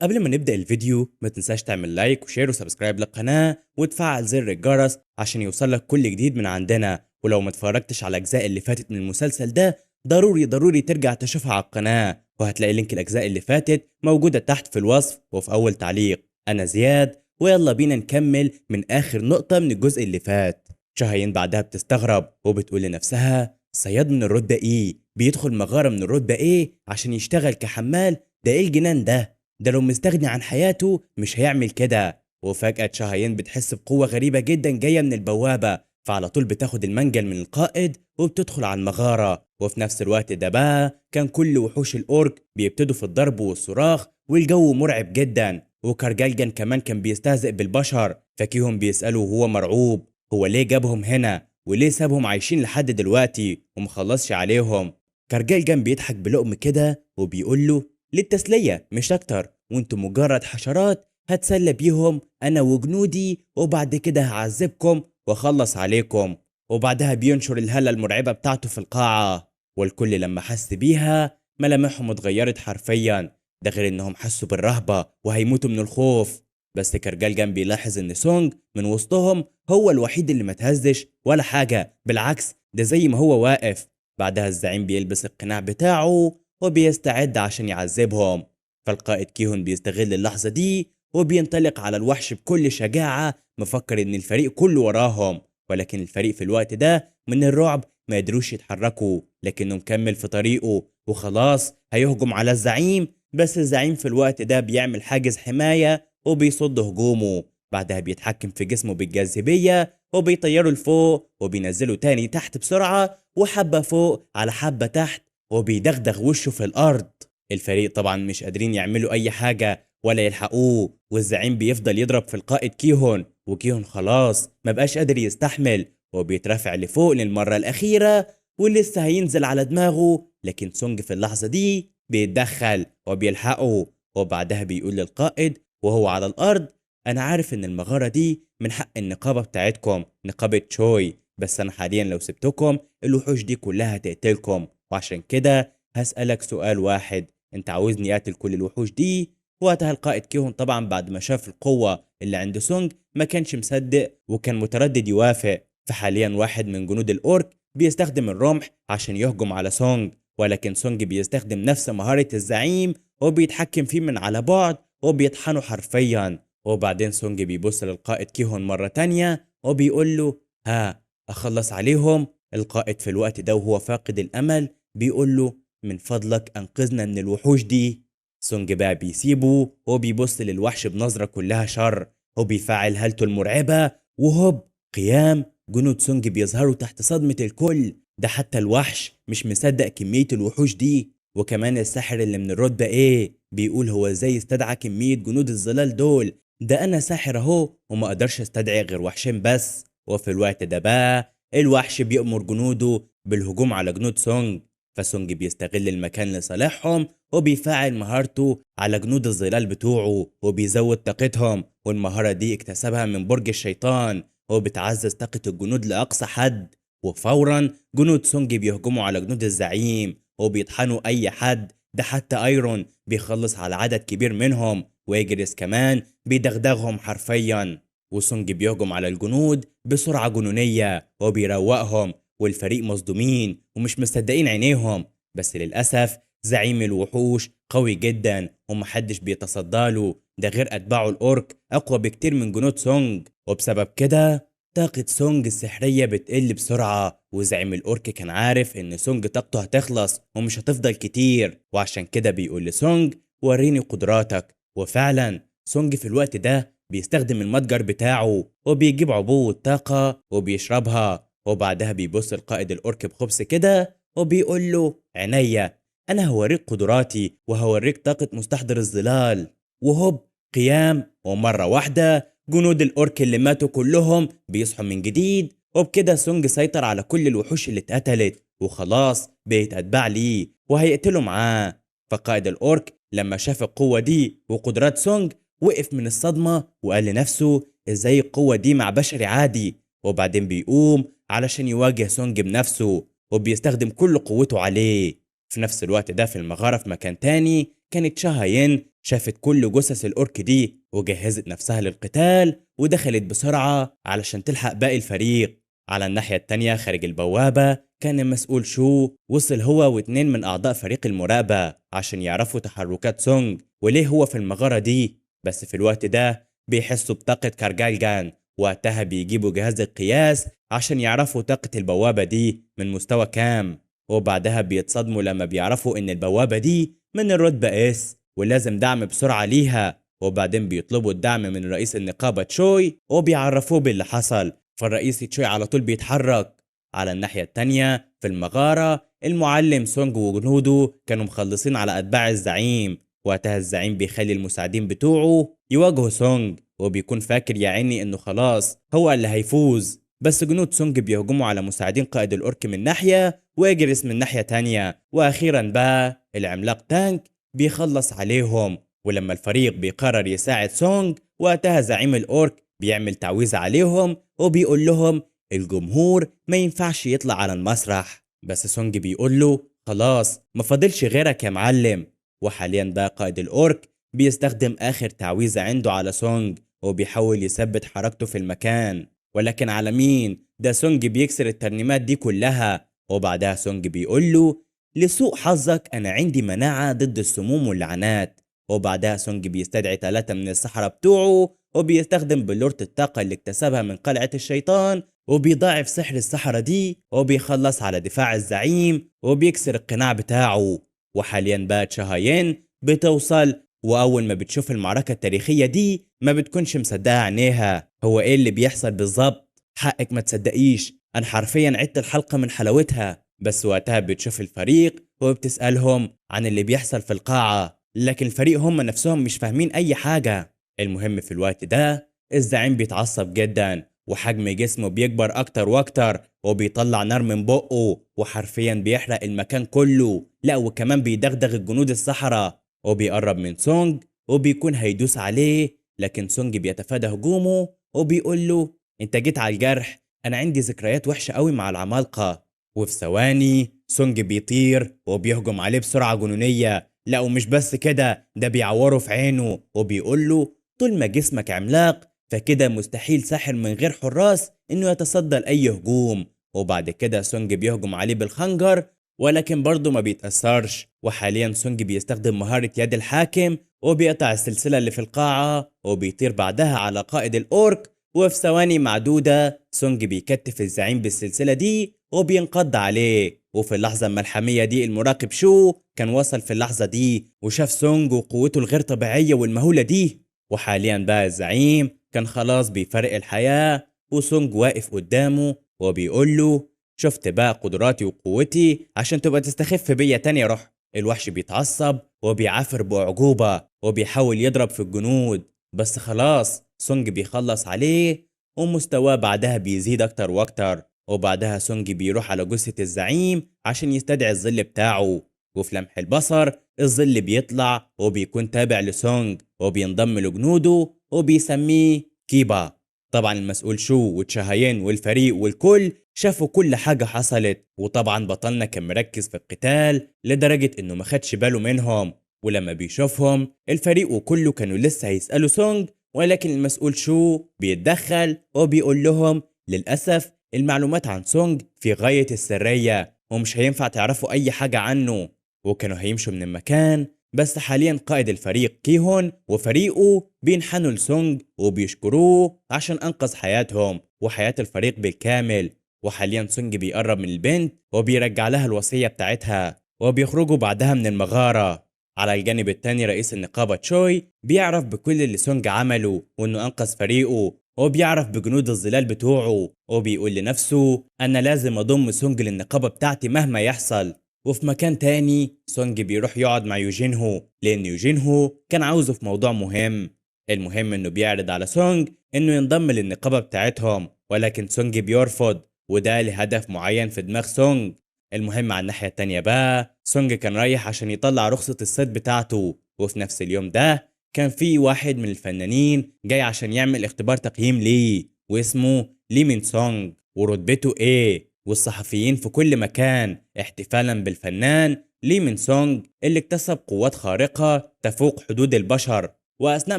قبل ما نبدأ الفيديو ما تنساش تعمل like و share و subscribe للقناة وتفعل زر الجرس عشان يوصلك كل جديد من عندنا. ولو ما اتفرجتش على الأجزاء اللي فاتت من المسلسل ده ضروري ضروري ترجع تشوفها على القناة، وهتلاقي link الأجزاء اللي فاتت موجودة تحت في الوصف وفي أول تعليق. أنا زياد، ويلا بينا نكمل من آخر نقطة من الجزء اللي فات. شاهين بعدها بتستغرب وبتقول لنفسها صياد من الرتبة إيه بيدخل مغارة من الرتبة إيه عشان يشتغل كحمال؟ ده إيه الجنان ده؟ ده لو مستغني عن حياته مش هيعمل كده. وفجأة شاهين بتحس بقوة غريبة جدا جاية من البوابة، فعلى طول بتاخد المنجل من القائد وبتدخل على المغارة. وفي نفس الوقت ده بقى كان كل وحوش الأورك بيبتدوا في الضرب والصراخ والجو مرعب جدا، وكارجالجان كمان كان بيستهزئ بالبشر. فكيهم بيسأله وهو مرعوب هو ليه جابهم هنا وليه سابهم عايشين لحد دلوقتي ومخلصش عليهم. كارجالجان بيضحك بلقم كده وبيقول له للتسلية مش أكتر، وانتم مجرد حشرات هتسلى بيهم أنا وجنودي، وبعد كده هعذبكم واخلص عليكم. وبعدها بينشر الهالة المرعبة بتاعته في القاعة، والكل لما حس بيها ملامحهم اتغيرت حرفيا، ده غير انهم حسوا بالرهبة وهيموتوا من الخوف. بس كرجالجان بيلاحظ ان سونج من وسطهم هو الوحيد اللي ما تهزش ولا حاجة، بالعكس ده زي ما هو واقف. بعدها الزعيم بيلبس القناع بتاعه وبيستعد عشان يعذبهم. فالقائد كيهون بيستغل اللحظة دي وبينطلق على الوحش بكل شجاعة، مفكر ان الفريق كله وراهم، ولكن الفريق في الوقت ده من الرعب ما قدروش يتحركوا، لكنه مكمل في طريقه وخلاص هيهجم على الزعيم. بس الزعيم في الوقت ده بيعمل حاجز حماية وبيصد هجومه. بعدها بيتحكم في جسمه بالجاذبية وبيطيره لفوق وبينزله تاني تحت بسرعة، وحبة فوق على حبة تحت، وبيدغدغ وشه في الأرض. الفريق طبعا مش قادرين يعملوا أي حاجة ولا يلحقوه، والزعيم بيفضل يضرب في القائد كيهون، وكيهون خلاص ما بقاش قادر يستحمل وبيترفع لفوق للمرة الأخيرة ولسه هينزل على دماغه، لكن سونج في اللحظة دي بيتدخل وبيلحقه. وبعدها بيقول للقائد وهو على الأرض أنا عارف إن المغارة دي من حق النقابة بتاعتكم، نقابة تشوي، بس أنا حاليا لو سبتكم الوحوش دي كلها هتقتلكم، وعشان كده هسألك سؤال واحد، أنت عاوزني أقتل كل الوحوش دي؟ وقتها القائد كيهون طبعا بعد ما شاف القوة اللي عند سونج ما كانش مصدق وكان متردد يوافق. فحاليا واحد من جنود الأورك بيستخدم الرمح عشان يهجم على سونج، ولكن سونج بيستخدم نفس مهارة الزعيم وبيتحكم فيه من على بعد وبيطحنه حرفيا. وبعدين سونج بيبص للقائد كيهون مرة تانية وبيقول له ها أخلص عليهم؟ القائد في الوقت ده وهو فاقد الأمل بيقول له من فضلك أنقذنا من الوحوش دي. سونج بقى بيسيبه وبيبص للوحش بنظرة كلها شر وبيفعل هالته المرعبة، وهوب قيام جنود سونج بيظهروا تحت صدمة الكل، ده حتى الوحش مش مصدق كمية الوحوش دي. وكمان الساحر اللي من الرتبة ايه بيقول هو ازاي استدعى كمية جنود الظلال دول، ده انا ساحر اهو وما اقدرش استدعي غير وحشين بس. وفي الوقت ده بقى الوحش بيأمر جنوده بالهجوم على جنود سونج، فسونج بيستغل المكان لصالحهم وبيفعل مهارته على جنود الظلال بتوعه وبيزود طاقتهم، والمهارة دي اكتسبها من برج الشيطان وبتعزز طاقة الجنود لأقصى حد. وفورا جنود سونج بيهجموا على جنود الزعيم وبيطحنوا أي حد، ده حتى ايرون بيخلص على عدد كبير منهم، وإجريس كمان بيدغدغهم حرفيا. وسونج بيهجم على الجنود بسرعة جنونية وبيروقهم، والفريق مصدومين ومش مصدقين عينيهم، بس للأسف زعيم الوحوش قوي جدا ومحدش بيتصدى له، ده غير أتباعه الأورك أقوى بكتير من جنود سونج. وبسبب كده طاقة سونج السحرية بتقل بسرعة، وزعيم الأورك كان عارف إن سونج طاقته هتخلص ومش هتفضل كتير، وعشان كده بيقول لسونج وريني قدراتك. وفعلا سونج في الوقت ده بيستخدم المتجر بتاعه وبيجيب عبوة طاقة وبيشربها. وبعدها بيبص القائد الأورك بخبث كده وبيقول له عينيا أنا هوريك قدراتي وهوريك طاقة مستحضر الظلال. وهوب قيام، ومرة واحدة جنود الأورك اللي ماتوا كلهم بيصحوا من جديد. وبكده سونج سيطر على كل الوحوش اللي اتقتلت وخلاص بقت أتباع ليه وهيقتلوا معاه. فقائد الأورك لما شاف القوة دي وقدرات سونج وقف من الصدمة وقال لنفسه ازاي القوة دي مع بشري عادي. وبعدين بيقوم علشان يواجه سونج بنفسه وبيستخدم كل قوته عليه. في نفس الوقت ده في المغارة في مكان تاني كانت شاهين شافت كل جثث الأورك دي وجهزت نفسها للقتال ودخلت بسرعة علشان تلحق باقي الفريق. على الناحية التانية خارج البوابة كان المسؤول شو وصل هو واتنين من أعضاء فريق المراقبة عشان يعرفوا تحركات سونج وليه هو في المغارة دي. بس في الوقت ده بيحسوا بطاقة كارجالجان، وقتها بيجيبوا جهاز القياس عشان يعرفوا طاقة البوابة دي من مستوى كام. وبعدها بيتصدموا لما بيعرفوا إن البوابة دي من الرتبة S ولازم دعم بسرعة ليها. وبعدين بيطلبوا الدعم من رئيس النقابة تشوي وبيعرفوه باللي حصل، فالرئيس تشوي على طول بيتحرك. على الناحية التانية في المغارة المعلم سونج وجنوده كانوا مخلصين على أتباع الزعيم. وقتها الزعيم بيخلي المساعدين بتوعه يواجهوا سونج، وبيكون فاكر يا عيني انه خلاص هو اللي هيفوز، بس جنود سونج بيهجموا على مساعدين قائد الأورك من ناحية وإجرس من ناحية تانية. وأخيرا بقى العملاق تانك بيخلص عليهم. ولما الفريق بيقرر يساعد سونج وقتها زعيم الأورك بيعمل تعويذة عليهم وبيقول لهم الجمهور ما ينفعش يطلع على المسرح، بس سونج بيقول له خلاص ما فاضلش غيرك يا معلم. وحاليا بقى قائد الأورك بيستخدم آخر تعويذة عنده على سونج وبيحاول يثبت حركته في المكان، ولكن على مين؟ ده سونج بيكسر الترنيمات دي كلها. وبعدها سونج بيقول له لسوء حظك أنا عندي مناعة ضد السموم واللعنات. وبعدها سونج بيستدعي 3 من السحرة بتوعه وبيستخدم بلورة الطاقة اللي اكتسبها من قلعة الشيطان وبيضاعف سحر السحرة دي وبيخلص على دفاع الزعيم وبيكسر القناع بتاعه. وحاليا بقى تشاهين بتوصل، وأول ما بتشوف المعركة التاريخية دي ما بتكونش مصدقة عينيها، هو إيه اللي بيحصل بالظبط؟ حقك ما تصدقيش، أنا حرفيا عدت الحلقة من حلاوتها. بس وقتها بتشوف الفريق وبتسألهم عن اللي بيحصل في القاعة، لكن الفريق هم نفسهم مش فاهمين أي حاجة. المهم في الوقت ده الزعيم بيتعصب جدا وحجم جسمه بيكبر أكتر وأكتر وبيطلع نار من بقه وحرفيا بيحرق المكان كله، لا وكمان بيدغدغ الجنود السحرة. وبيقرب من سونج وبيكون هيدوس عليه، لكن سونج بيتفادى هجومه وبيقول له انت جيت على الجرح، انا عندي ذكريات وحشة قوي مع العمالقة. وفي ثواني سونج بيطير وبيهجم عليه بسرعة جنونية، لا ومش بس كده ده بيعوره في عينه وبيقول له طول ما جسمك عملاق فكده مستحيل ساحر من غير حراس انه يتصدى لأي هجوم. وبعد كده سونج بيهجم عليه بالخنجر ولكن برضه ما بيتأثرش. وحاليا سونج بيستخدم مهارة يد الحاكم وبيقطع السلسلة اللي في القاعة وبيطير بعدها على قائد الأورك. وفي ثواني معدودة سونج بيكتف الزعيم بالسلسلة دي وبينقض عليه. وفي اللحظة الملحمية دي المراقب شو كان وصل في اللحظة دي وشاف سونج وقوته الغير طبيعية والمهولة دي. وحاليا بقى الزعيم كان خلاص بيفرق الحياة وسونج واقف قدامه وبيقول له شفت بقى قدراتي وقوتي عشان تبقى تستخف بيا تاني روح. الوحش بيتعصب وبيعافر بأعجوبة وبيحاول يضرب في الجنود، بس خلاص سونج بيخلص عليه ومستواه بعدها بيزيد أكتر وأكتر. وبعدها سونج بيروح على جثة الزعيم عشان يستدعي الظل بتاعه، وفي لمح البصر الظل بيطلع وبيكون تابع لسونج وبينضم لجنوده وبيسميه كيبا. طبعا المسؤول شو وتشاهين والفريق والكل شافوا كل حاجة حصلت، وطبعا بطلنا كان مركز في القتال لدرجة انه ما خدش باله منهم. ولما بيشوفهم الفريق وكله كانوا لسه هيسألوا سونج، ولكن المسؤول شو بيتدخل وبيقول لهم للأسف المعلومات عن سونج في غاية السرية ومش هينفع تعرفوا أي حاجة عنه. وكانوا هيمشوا من المكان، بس حاليا قائد الفريق كيهون وفريقه بينحنوا لسونج وبيشكروه عشان أنقذ حياتهم وحياة الفريق بالكامل. وحاليا سونج بيقرب من البنت وبيرجع لها الوصية بتاعتها وبيخرجوا بعدها من المغارة. على الجانب التاني رئيس النقابة تشوي بيعرف بكل اللي سونج عمله وانه انقذ فريقه، وبيعرف بجنود الظلال بتوعه، وبيقول لنفسه انا لازم اضم سونج للنقابة بتاعتي مهما يحصل. وفي مكان تاني سونج بيروح يقعد مع يوجينهو لان يوجينهو كان عاوزه في موضوع مهم. المهم انه بيعرض على سونج انه ينضم للنقابة بتاعتهم، ولكن سونج بيرفض، وده لهدف معين في دماغ سونج. المهم على الناحية التانية بقى سونج كان رايح عشان يطلع رخصة الصيد بتاعته، وفي نفس اليوم ده كان في واحد من الفنانين جاي عشان يعمل اختبار تقييم ليه، واسمه لي مين سونج ورتبته ايه، والصحفيين في كل مكان احتفالا بالفنان لي من سونج اللي اكتسب قوات خارقة تفوق حدود البشر. وأثناء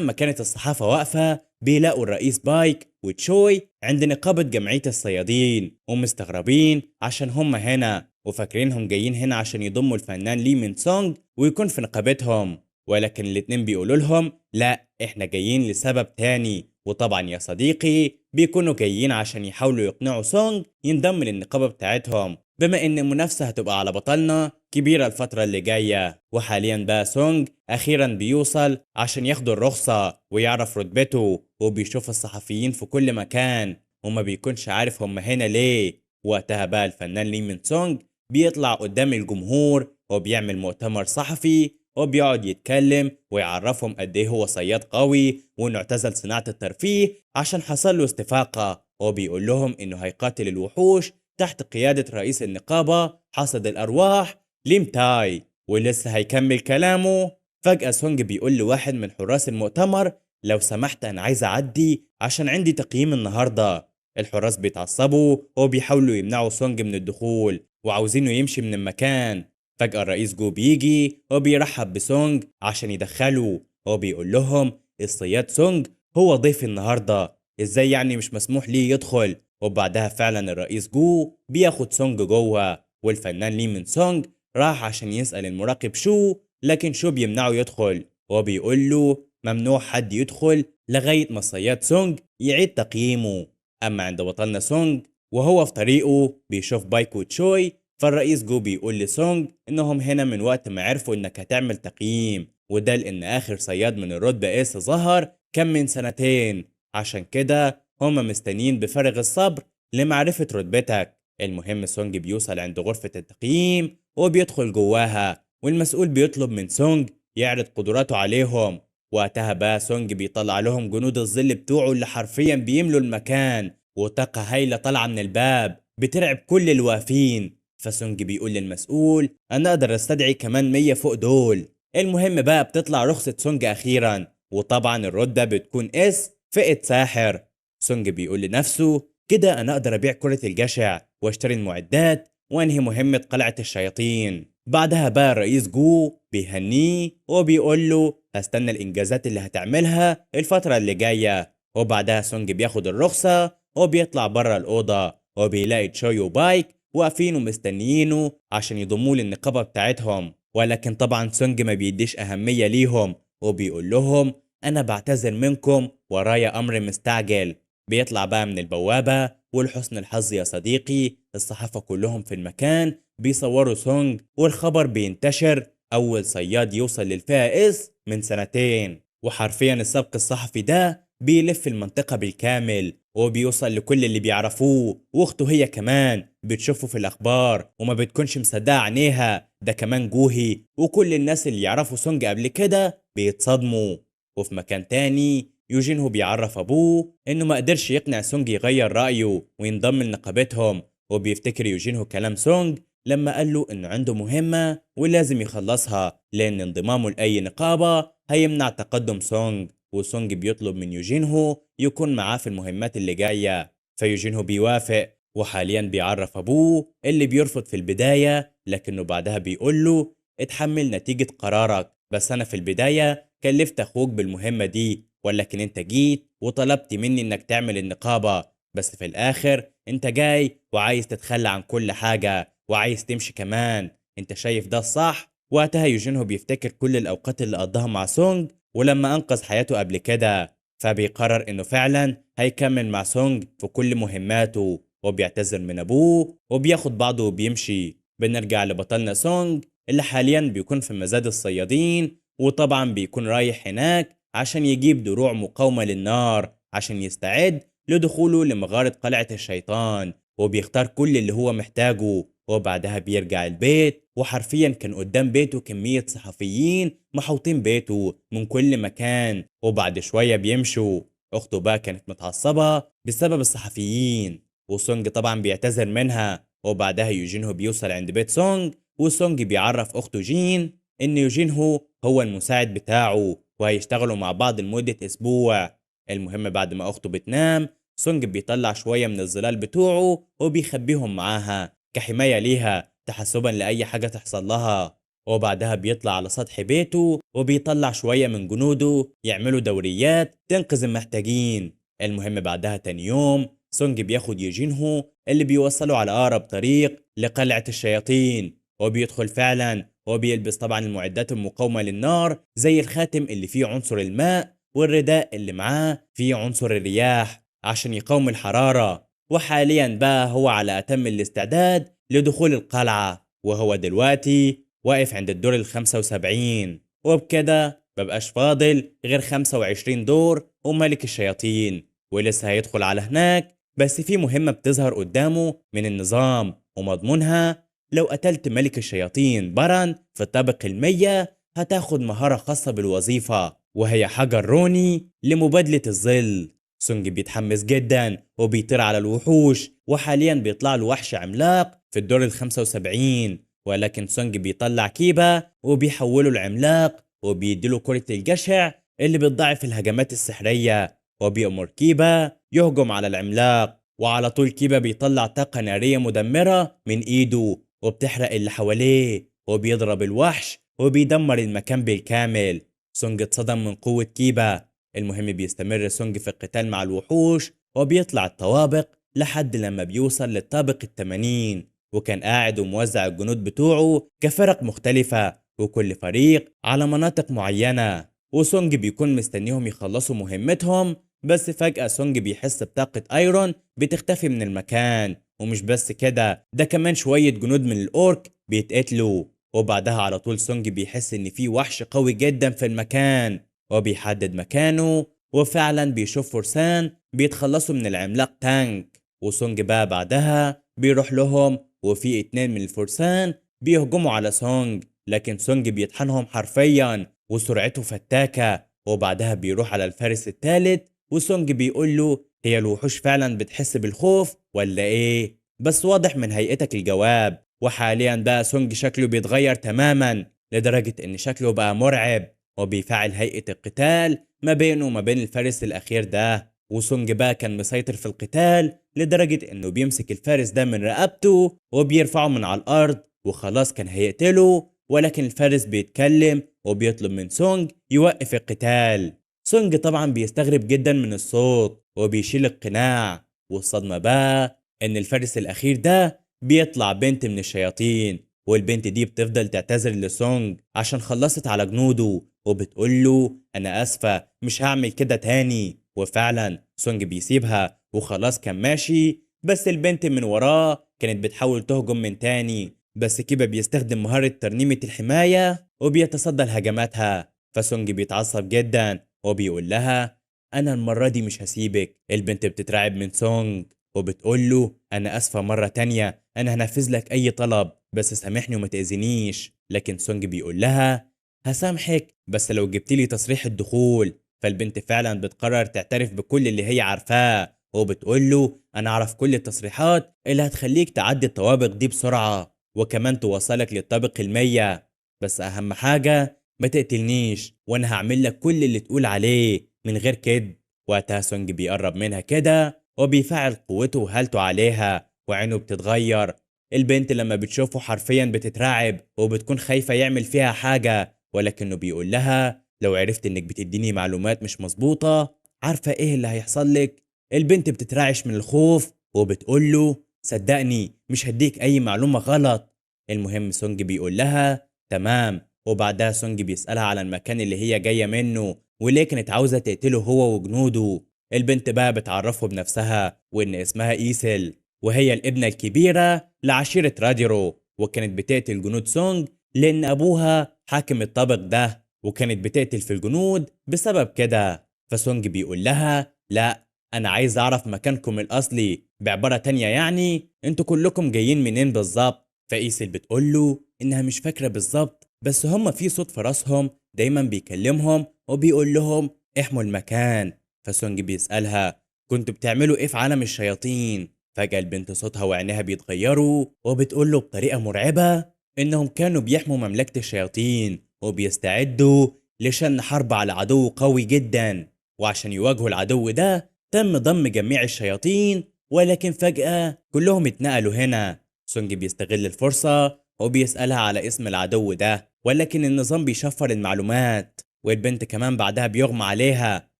ما كانت الصحافة واقفة بيلاقوا الرئيس بايك وتشوي عند نقابة جمعية الصيادين، ومستغربين عشان هم هنا وفاكرينهم جايين هنا عشان يضموا الفنان لي من سونج ويكون في نقابتهم، ولكن الاتنين بيقولوا لهم لا احنا جايين لسبب تاني. وطبعا يا صديقي بيكونوا جايين عشان يحاولوا يقنعوا سونج ينضم للنقابة بتاعتهم، بما ان المنافسة هتبقى على بطلنا كبيرة الفترة اللي جاية. وحاليا بقى سونج اخيرا بيوصل عشان ياخدوا الرخصة ويعرف رتبته، وبيشوف الصحفيين في كل مكان وما بيكونش عارف هم هنا ليه. وقتها بقى الفنان لي من سونج بيطلع قدام الجمهور وبيعمل مؤتمر صحفي وبيقعد يتكلم ويعرفهم قد ايه هو صياد قوي وانه اعتزل صناعة الترفيه عشان حصل له استفاقة، وبيقول لهم انه هيقاتل الوحوش تحت قيادة رئيس النقابة حاصد الأرواح ليم تاي. ولسه هيكمل كلامه فجأة سونج بيقول لواحد من حراس المؤتمر لو سمحت أنا عايز أعدي عشان عندي تقييم النهاردة. الحراس بيتعصبوا وبيحاولوا يمنعوا سونج من الدخول وعاوزينه يمشي من المكان. فجأة الرئيس جو بيجي وبيرحب بسونج عشان يدخله، وبيقول لهم الصياد سونج هو ضيف النهاردة، ازاي يعني مش مسموح ليه يدخل؟ وبعدها فعلا الرئيس جو بياخد سونج جوه، والفنان لي من سونج راح عشان يسأل المراقب شو، لكن شو بيمنعه يدخل وبيقول له ممنوع حد يدخل لغاية ما الصياد سونج يعيد تقييمه. أما عند بطلنا سونج وهو في طريقه بيشوف بايك وتشوي، فالرئيس جو بيقول لسونج إنهم هنا من وقت ما عرفوا إنك هتعمل تقييم، وده لأن آخر صياد من الرتبة S ظهر كان من سنتين، عشان كده هما مستنيين بفارغ الصبر لمعرفة رتبتك. المهم سونج بيوصل عند غرفة التقييم وبيدخل جواها، والمسؤول بيطلب من سونج يعرض قدراته عليهم. وقتها بقى سونج بيطلع لهم جنود الظل بتوعه اللي حرفيا بيملوا المكان، وطاقة هايلة طالعة من الباب بترعب كل الواقفين. فسونج بيقول للمسؤول انا اقدر استدعي كمان 100 فوق دول. المهم بقى بتطلع رخصة سونج اخيرا، وطبعا الرتبة بتكون S فئة ساحر. سونج بيقول لنفسه كده انا اقدر ابيع كرة الجشع واشتري المعدات وانهي مهمة قلعة الشياطين. بعدها بقى الرئيس جو بيهنيه وبيقول له هستنى الانجازات اللي هتعملها الفترة اللي جاية. وبعدها سونج بياخد الرخصة وبيطلع بره الأوضة، وبيلاقي تشوي وبايك واقفين ومستنيينه عشان يضموه للنقابة بتاعتهم، ولكن طبعا سونج ما بيديش أهمية ليهم وبيقول لهم أنا بعتذر منكم ورايا أمر مستعجل. بيطلع بقى من البوابة، ولحسن الحظ يا صديقي الصحافة كلهم في المكان بيصوروا سونج، والخبر بينتشر أول صياد يوصل للفئة S من سنتين. وحرفيا السبق الصحفي ده بيلف المنطقة بالكامل وبيوصل لكل اللي بيعرفوه، واخته هي كمان بتشوفه في الأخبار وما بتكونش مصدقة عينيها، ده كمان جوهي وكل الناس اللي يعرفوا سونج قبل كده بيتصدموا. وفي مكان تاني يوجينهو بيعرف أبوه إنه ما قدرش يقنع سونج يغير رأيه وينضم لنقابتهم، وبيفتكر يوجينهو كلام سونج لما قال له إنه عنده مهمة ولازم يخلصها لأن انضمامه لأي نقابة هيمنع تقدم سونج. وسونج بيطلب من يوجينهو يكون معاه في المهمات اللي جاية، فيوجينهو بيوافق. وحاليا بيعرف أبوه اللي بيرفض في البداية، لكنه بعدها بيقول له اتحمل نتيجة قرارك، بس أنا في البداية كلفت أخوك بالمهمة دي، ولكن أنت جيت وطلبت مني إنك تعمل النقابة، بس في الآخر أنت جاي وعايز تتخلى عن كل حاجة وعايز تمشي كمان، أنت شايف ده الصح؟ وقتها يوجينهو بيفتكر كل الأوقات اللي قضاها مع سونج ولما أنقذ حياته قبل كده، فبيقرر إنه فعلا هيكمل مع سونج في كل مهماته، وبيعتذر من أبوه وبياخد بعضه وبيمشي. بنرجع لبطلنا سونج اللي حاليا بيكون في مزاد الصيادين، وطبعا بيكون رايح هناك عشان يجيب دروع مقاومة للنار عشان يستعد لدخوله لمغارة قلعة الشيطان، وبيختار كل اللي هو محتاجه. وبعدها بيرجع البيت، وحرفيا كان قدام بيته كمية صحفيين محوطين بيته من كل مكان. وبعد شوية بيمشوا. أخته بقى كانت متعصبة بسبب الصحفيين، وسونج طبعا بيعتذر منها. وبعدها يوجينهو بيوصل عند بيت سونج، وسونج بيعرف أخته جين إن يوجينهو هو المساعد بتاعه وهيشتغلوا مع بعض لمدة أسبوع. المهم بعد ما أخته بتنام سونج بيطلع شوية من الظلال بتوعه وبيخبيهم معاها كحماية ليها تحسبا لأي حاجة تحصل لها. وبعدها بيطلع على سطح بيته وبيطلع شوية من جنوده يعملوا دوريات تنقذ المحتاجين. المهم بعدها تاني يوم سونج بياخد يوجينهو اللي بيوصله على أقرب طريق لقلعة الشياطين، وبيدخل فعلا وبيلبس طبعا المعدات المقاومة للنار زي الخاتم اللي فيه عنصر الماء والرداء اللي معاه فيه عنصر الرياح عشان يقاوم الحرارة. وحاليا بقى هو على أتم الاستعداد لدخول القلعة، وهو دلوقتي واقف عند الدور 75، وبكده مبقاش فاضل غير 25 دور وملك الشياطين، ولسه هيدخل على هناك. بس في مهمة بتظهر قدامه من النظام ومضمونها لو قتلت ملك الشياطين باران في الطابق 100 هتاخد مهارة خاصة بالوظيفة وهي حجر روني لمبادلة الظل. سونج بيتحمس جدا وبيطير على الوحوش، وحاليا بيطلع له وحش عملاق في الدور 75، ولكن سونج بيطلع كيبا وبيحوله العملاق وبيديله كرة الجشع اللي بتضاعف الهجمات السحرية، وبيأمر كيبا يهجم على العملاق. وعلى طول كيبا بيطلع طاقة نارية مدمرة من ايده وبتحرق اللي حواليه، وبيضرب الوحش وبيدمر المكان بالكامل. سونج اتصدم من قوة كيبا. المهم بيستمر سونج في القتال مع الوحوش وبيطلع الطوابق لحد لما بيوصل للطابق 80، وكان قاعد وموزع الجنود بتوعه كفرق مختلفة وكل فريق على مناطق معينة، وسونج بيكون مستنيهم يخلصوا مهمتهم. بس فجأة سونج بيحس بطاقة ايرون بتختفي من المكان، ومش بس كده، ده كمان شوية جنود من الأورك بيتقتلوا. وبعدها على طول سونج بيحس إن في وحش قوي جدا في المكان وبيحدد مكانه، وفعلا بيشوف فرسان بيتخلصوا من العملاق تانك. وسونج بقى بعدها بيروح لهم، وفي 2 من الفرسان بيهجموا على سونج، لكن سونج بيطحنهم حرفيا وسرعته فتاكة. وبعدها بيروح على الفارس الثالث، وسونج بيقول له هي الوحوش فعلا بتحس بالخوف ولا ايه؟ بس واضح من هيئتك الجواب. وحاليا بقى سونج شكله بيتغير تماما لدرجة ان شكله بقى مرعب، وبيفعل هيئة القتال ما بينه وما بين الفارس الأخير ده. وسونج بقى كان مسيطر في القتال لدرجة انه بيمسك الفارس ده من رقبته وبيرفعه من على الأرض، وخلاص كان هيقتله، ولكن الفارس بيتكلم وبيطلب من سونج يوقف القتال. سونج طبعا بيستغرب جدا من الصوت وبيشيل القناع، والصدمة بقى ان الفارس الأخير ده بيطلع بنت من الشياطين، والبنت دي بتفضل تعتذر لسونج عشان خلصت على جنوده، وبتقول له انا اسفة مش هعمل كده تاني. وفعلا سونج بيسيبها وخلاص كان ماشي، بس البنت من وراه كانت بتحاول تهجم من تاني، بس كيبا بيستخدم مهارة ترنيمة الحماية وبيتصدى لهجماتها. فسونج بيتعصب جدا وبيقول لها انا المرة دي مش هسيبك. البنت بتترعب من سونج وبتقول له انا اسفة مرة تانية، انا هنفذ لك اي طلب بس سامحني وما تأذينيش. لكن سونج بيقول لها هسامحك بس لو جبت لي تصريح الدخول. فالبنت فعلا بتقرر تعترف بكل اللي هي عارفاه، وبتقول له انا اعرف كل التصريحات اللي هتخليك تعدي الطوابق دي بسرعة وكمان توصلك للطابق 100، بس اهم حاجة ما تقتلنيش وانا هعمل لك كل اللي تقول عليه من غير كده. وقتها سونج بيقرب منها كده وبيفعل قوته وهالته عليها وعينه بتتغير. البنت لما بتشوفه حرفيا بتترعب وبتكون خايفة يعمل فيها حاجة، ولكنه بيقول لها لو عرفت انك بتديني معلومات مش مظبوطة عارفة ايه اللي هيحصل لك. البنت بتترعش من الخوف وبتقول له صدقني مش هديك اي معلومة غلط. المهم سونج بيقول لها تمام. وبعدها سونج بيسألها على المكان اللي هي جاية منه وليه كانت عاوزة تقتله هو وجنوده. البنت بقى بتعرفه بنفسها وإن اسمها إيسل، وهي الابنة الكبيرة لعشيرة راديرو، وكانت بتقتل جنود سونج لأن أبوها حاكم الطابق ده، وكانت بتقتل في الجنود بسبب كده. فسونج بيقول لها لا أنا عايز أعرف مكانكم الأصلي، بعبارة تانية يعني انتوا كلكم جايين منين بالظبط. فإيسل بتقول له إنها مش فاكرة بالظبط، بس هما في صوت في راسهم دايما بيكلمهم وبيقول لهم احموا المكان. فسونج بيسألها كنتوا بتعملوا ايه في عالم الشياطين؟ فجأة البنت صوتها وعينيها بيتغيروا وبتقول له بطريقة مرعبة إنهم كانوا بيحموا مملكة الشياطين وبيستعدوا لشن حرب على عدو قوي جدا، وعشان يواجهوا العدو ده تم ضم جميع الشياطين، ولكن فجأة كلهم اتنقلوا هنا. سونج بيستغل الفرصة وبيسألها على اسم العدو ده، ولكن النظام بيشفر المعلومات، والبنت كمان بعدها بيغمى عليها،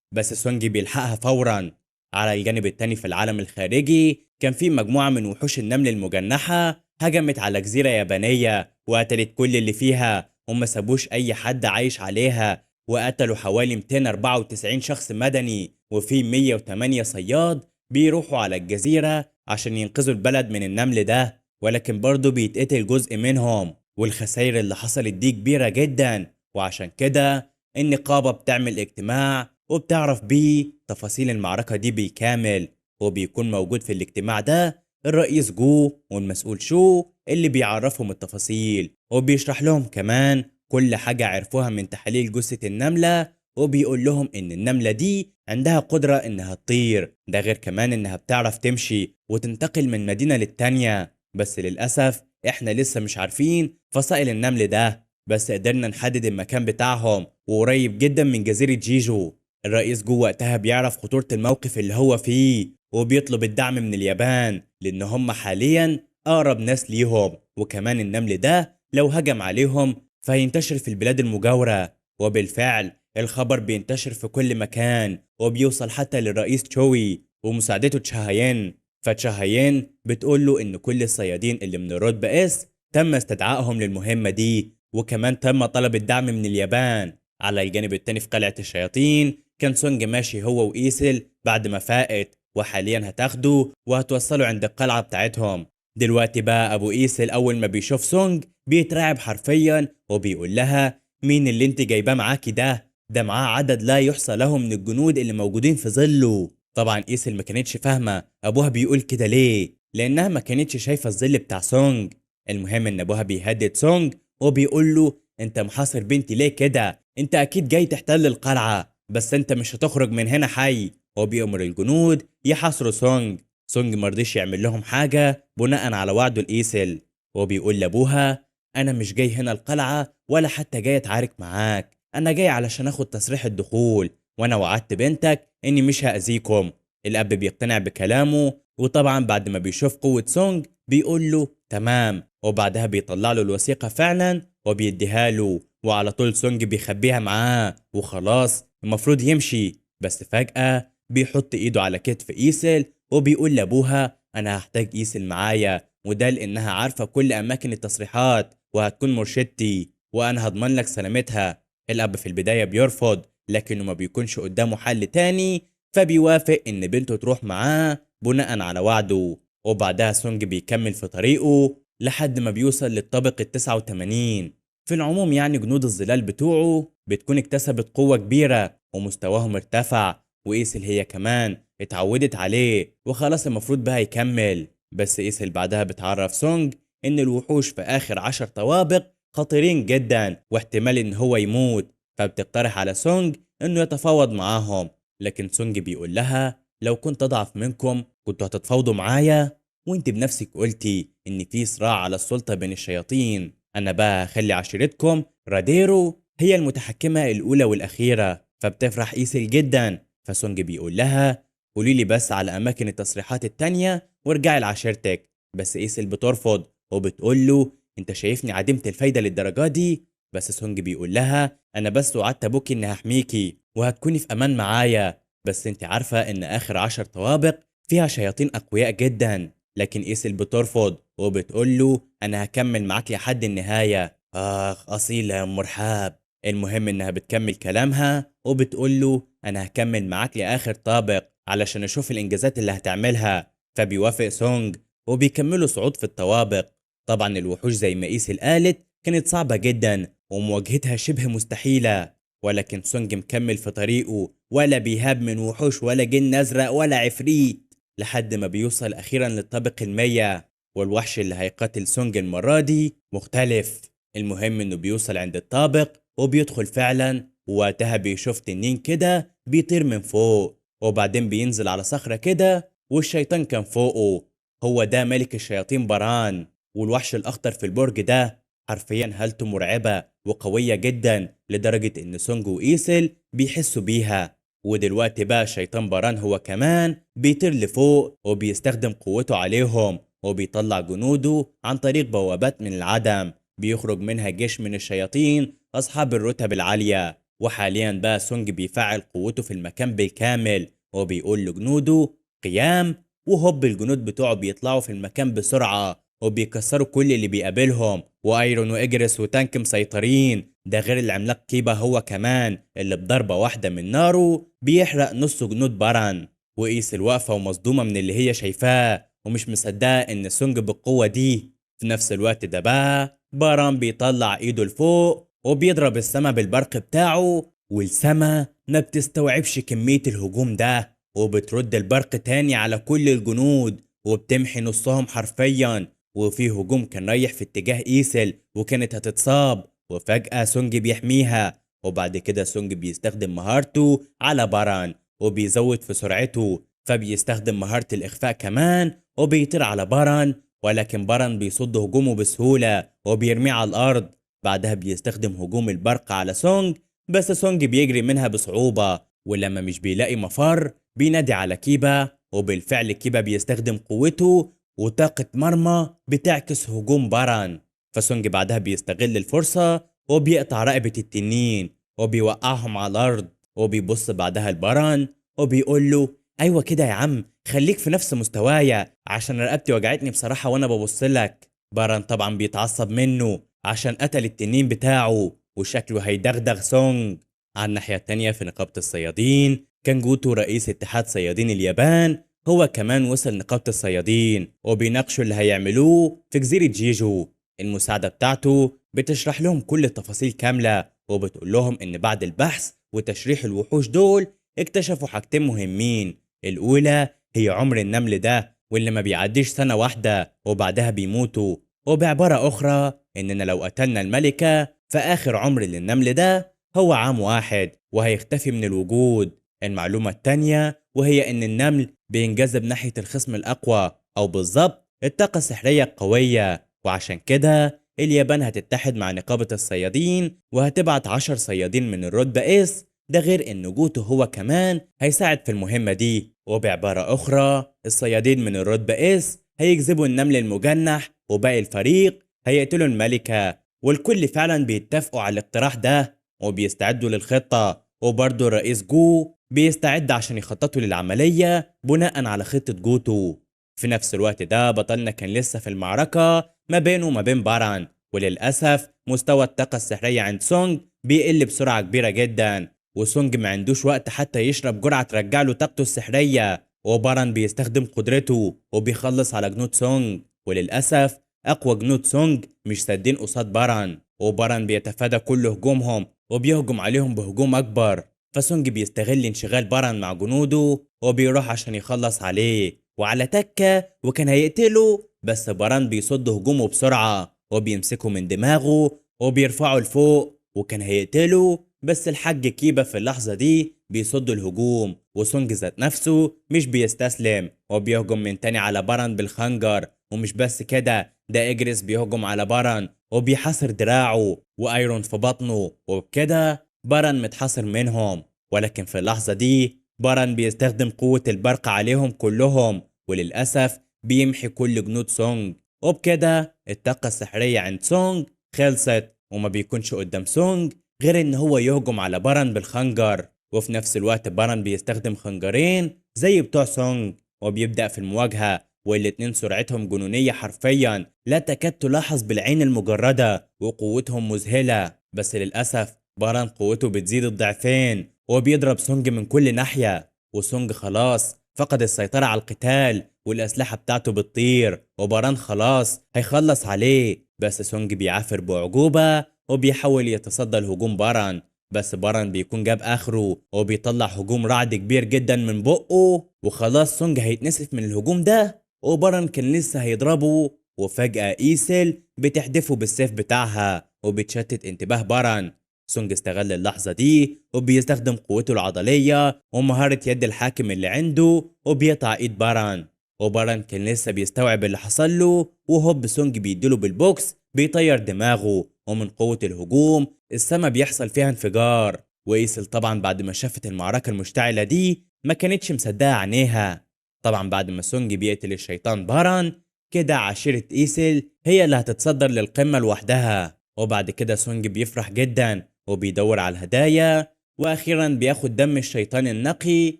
بس سونج بيلحقها فورا. على الجانب التاني في العالم الخارجي كان في مجموعة من وحوش النمل المجنحة هجمت على جزيرة يابانية وقتلت كل اللي فيها وما سابوش أي حد عايش عليها، وقتلوا حوالي 294 شخص مدني، وفي 108 صياد بيروحوا على الجزيرة عشان ينقذوا البلد من النمل ده، ولكن برضه بيتقتل جزء منهم، والخسائر اللي حصلت دي كبيرة جدا. وعشان كده النقابة بتعمل اجتماع وبتعرف بيه تفاصيل المعركة دي بالكامل، وبيكون موجود في الاجتماع ده الرئيس جو والمسؤول شو اللي بيعرفهم التفاصيل، وبيشرح لهم كمان كل حاجة عرفوها من تحاليل جثة النملة، وبيقول لهم إن النملة دي عندها قدرة إنها تطير، ده غير كمان إنها بتعرف تمشي وتنتقل من مدينة للتانية، بس للأسف إحنا لسه مش عارفين فصائل النمل ده، بس قدرنا نحدد المكان بتاعهم وقريب جدا من جزيرة جيجو. الرئيس جو وقتها بيعرف خطورة الموقف اللي هو فيه، وبيطلب الدعم من اليابان لأن هم حاليا أقرب ناس ليهم، وكمان النمل ده لو هجم عليهم فهينتشر في البلاد المجاورة. وبالفعل الخبر بينتشر في كل مكان وبيوصل حتى للرئيس تشوي ومساعدته تشاهاين. فتشاهاين بتقول له إن كل الصيادين اللي من الرتبة S تم استدعائهم للمهمة دي، وكمان تم طلب الدعم من اليابان. على الجانب التاني في قلعة الشياطين كان سونج ماشي هو وإيسل بعد ما فاقت، وحاليا هتاخده وهتوصله عند القلعة بتاعتهم. دلوقتي بقى أبو إيسل أول ما بيشوف سونج بيترعب حرفيا وبيقول لها مين اللي انت جايباه معاكي ده؟ ده معاه عدد لا يحصى له من الجنود اللي موجودين في ظله. طبعا إيسل ما كانتش فاهمة أبوها بيقول كده ليه، لأنها ما كانتش شايفة الظل بتاع سونج. المهم إن أبوها بيهدد سونج وبيقول له أنت محاصر بنتي ليه كده؟ أنت أكيد جاي تحتل القلعة، بس أنت مش هتخرج من هنا حي. وبيأمر الجنود يحاصروا سونج. سونج مرضيش يعمل لهم حاجة بناء على وعده لإيسل، وبيقول لأبوها أنا مش جاي هنا القلعة ولا حتى جاي أتعارك معاك، أنا جاي علشان أخد تصريح الدخول، وأنا وعدت بنتك إني مش هأذيكم. الأب بيقتنع بكلامه، وطبعا بعد ما بيشوف قوة سونج بيقول له تمام، وبعدها بيطلع له الوثيقة فعلا وبيديها له، وعلى طول سونج بيخبيها معاه وخلاص المفروض يمشي. بس فجأة بيحط ايده على كتف إيسل وبيقول لأبوها أنا هحتاج إيسل معايا، وده لأنها عارفة كل أماكن التصريحات وهتكون مرشدتي وأنا هضمن لك سلامتها. الأب في البداية بيرفض، لكنه ما بيكونش قدامه حل تاني، فبيوافق إن بنته تروح معاه بناء على وعده. وبعدها سونج بيكمل في طريقه لحد ما بيوصل للطابق 89. في العموم يعني جنود الظلال بتوعه بتكون اكتسبت قوة كبيرة ومستواهم ارتفع، وإيسل هي كمان اتعودت عليه وخلاص المفروض بقى يكمل. بس إيسل بعدها بتعرف سونج إن الوحوش في آخر 10 طوابق خطيرين جدا واحتمال إن هو يموت، فبتقترح على سونج إنه يتفاوض معاهم. لكن سونج بيقول لها لو كنت أضعف منكم كنتوا هتتفاوضوا معايا، وانت بنفسك قلتي إن في صراع على السلطة بين الشياطين، أنا بقى هخلي عشيرتكم راديرو هي المتحكمة الأولى والأخيرة. فبتفرح إيسل جدا، فسونج بيقول لها قولي لي بس على أماكن التصريحات التانية وارجعي لعشيرتك. بس إيسل بترفض وبتقول له انت شايفني عديمة الفايدة للدرجة دي؟ بس سونج بيقول لها أنا بس وعدت أبوكي إني هحميكي وهتكوني في أمان معايا، بس انت عارفة إن آخر 10 طوابق فيها شياطين أقوياء جدا. لكن إيسل بترفض وبتقول له أنا هكمل معاك لحد النهاية. آخ أصيلة يا أم مرحاب. المهم إنها بتكمل كلامها وبتقول له أنا هكمل معاك لآخر طابق علشان أشوف الإنجازات اللي هتعملها. فبيوافق سونج وبيكملوا صعود في الطوابق. طبعا الوحوش زي ما إيسل قالت كانت صعبة جدا ومواجهتها شبه مستحيلة، ولكن سونج مكمل في طريقه ولا بيهاب من وحوش ولا جن أزرق ولا عفريت، لحد ما بيوصل أخيرا للطابق 100، والوحش اللي هيقاتل سونج المرة دي مختلف. المهم إنه بيوصل عند الطابق وبيدخل فعلا، ووقتها بيشوف تنين كده بيطير من فوق، وبعدين بينزل على صخرة كده والشيطان كان فوقه. هو ده ملك الشياطين بران، والوحش الأخطر في البرج ده. حرفيا هالته مرعبة وقوية جدا لدرجة إن سونج وإيسل بيحسوا بيها. ودلوقتي بقى الشيطان باران هو كمان بيطير لفوق وبيستخدم قوته عليهم وبيطلع جنوده عن طريق بوابات من العدم. بيخرج منها جيش من الشياطين أصحاب الرتب العالية. وحاليا بقى سونج بيفعل قوته في المكان بالكامل وبيقول لجنوده قيام، وهوب الجنود بتوعه بيطلعوا في المكان بسرعة وبيكسروا كل اللي بيقابلهم، وايرون واجرس وتانك مسيطرين، ده غير العملاق كيبا هو كمان اللي بضربة واحدة من ناره بيحرق نص جنود باران. وإيسل واقفة ومصدومة من اللي هي شايفاه ومش مصدقة إن سونج بالقوة دي. في نفس الوقت ده بقى باران بيطلع إيده لفوق وبيضرب السما بالبرق بتاعه، والسما ما بتستوعبش كمية الهجوم ده وبترد البرق تاني على كل الجنود وبتمحي نصهم حرفيا. وفي هجوم كان رايح في اتجاه إيسل وكانت هتتصاب، وفجأة سونج بيحميها. وبعد كده سونج بيستخدم مهارته على باران وبيزود في سرعته، فبيستخدم مهارة الإخفاء كمان وبيطير على باران، ولكن باران بيصد هجومه بسهولة وبيرميه على الأرض. بعدها بيستخدم هجوم البرق على سونج، بس سونج بيجري منها بصعوبة، ولما مش بيلاقي مفر بينادي على كيبا، وبالفعل كيبا بيستخدم قوته وطاقة مرمى بتعكس هجوم باران. فسونج بعدها بيستغل الفرصة وبيقطع رقبة التنين وبيوقعهم على الأرض، وبيبص بعدها لباران وبيقول له أيوة كده يا عم، خليك في نفس مستوايا عشان رقبتي وجعتني بصراحة وأنا ببص لك. باران طبعا بيتعصب منه عشان قتل التنين بتاعه وشكله هيدغدغ سونج. على الناحية التانية في نقابة الصيادين كان جوتو رئيس اتحاد صيادين اليابان هو كمان وصل نقابة الصيادين وبيناقشوا اللي هيعملوه في جزيرة جيجو. المساعدة بتاعته بتشرح لهم كل التفاصيل كاملة وبتقول لهم إن بعد البحث وتشريح الوحوش دول اكتشفوا حاجتين مهمين. الأولى هي عمر النمل ده واللي ما بيعديش سنة واحدة وبعدها بيموتوا، وبعبارة أخرى إننا لو قتلنا الملكة فآخر عمر للنمل ده هو عام واحد وهيختفي من الوجود. المعلومة التانية وهي إن النمل بينجذب ناحية الخصم الأقوى أو بالظبط الطاقة السحرية القوية، وعشان كده اليابان هتتحد مع نقابة الصيادين وهتبعت 10 صيادين من الرتبة S، ده غير إن جوتو هو كمان هيساعد في المهمة دي. وبعبارة أخرى الصيادين من الرتبة S هيجذبوا النمل المجنح وباقي الفريق هيقتلوا الملكة، والكل فعلا بيتفقوا على الاقتراح ده وبيستعدوا للخطة. وبرضه الرئيس جو بيستعد عشان يخططوا للعملية بناء على خطة جوتو. في نفس الوقت ده بطلنا كان لسه في المعركة ما بينه وما بين باران، وللأسف مستوى الطاقة السحرية عند سونج بيقل بسرعة كبيرة جدا، وسونج ما عندوش وقت حتى يشرب جرعة ترجع له طاقته السحرية. وباران بيستخدم قدرته وبيخلص على جنود سونج، وللأسف أقوى جنود سونج مش سادين قصاد باران، وباران بيتفادى كل هجومهم وبيهجم عليهم بهجوم أكبر. فسونج بيستغل انشغال باران مع جنوده وبيروح عشان يخلص عليه وعلى تكة وكان هيقتله، بس باران بيصد هجومه بسرعة وبيمسكه من دماغه وبيرفعه لفوق وكان هيقتله، بس الحاج كيبا في اللحظة دي بيصد الهجوم، وسونج ذات نفسه مش بيستسلم وبيهجم من تاني على باران بالخنجر. ومش بس كده، ده إجريس بيهجم على باران وبيحاصر دراعه وأيرون في بطنه، وبكده باران متحاصر منهم. ولكن في اللحظة دي باران بيستخدم قوة البرق عليهم كلهم وللأسف بيمحي كل جنود سونج، وبكده الطاقة السحرية عند سونج خلصت وما بيكونش قدام سونج غير ان هو يهجم على باران بالخنجر. وفي نفس الوقت باران بيستخدم خنجرين زي بتوع سونج وبيبدأ في المواجهة، والاتنين سرعتهم جنونية حرفيا لا تكاد تلاحظ بالعين المجردة وقوتهم مذهلة. بس للأسف باران قوته بتزيد الضعفين وبيضرب سونج من كل ناحية، وسونج خلاص فقد السيطرة على القتال والأسلحة بتاعته بتطير، وباران خلاص هيخلص عليه. بس سونج بيعافر بعجوبة وبيحاول يتصدى لهجوم باران، بس باران بيكون جاب آخره وبيطلع هجوم رعد كبير جدا من بقه، وخلاص سونج هيتنسف من الهجوم ده، وباران كان لسه هيضربه، وفجأة إيسل بتحدفه بالسيف بتاعها وبتشتت انتباه باران. سونج استغل اللحظة دي وبيستخدم قوته العضلية ومهارة يد الحاكم اللي عنده وبيقطع ايد باران، وباران كان لسه بيستوعب اللي حصل له، وهوب سونج بيديله بالبوكس بيطير دماغه، ومن قوة الهجوم السما بيحصل فيها انفجار. وإيسل طبعا بعد ما شافت المعركة المشتعلة دي ما كانتش مصدقة عينيها. طبعا بعد ما سونج بيقتل الشيطان باران، كده عشيرة إيسل هي اللي هتتصدر للقمة لوحدها. وبعد كده سونج بيفرح جدا وبيدور على الهدايا، وأخيرا بياخد دم الشيطان النقي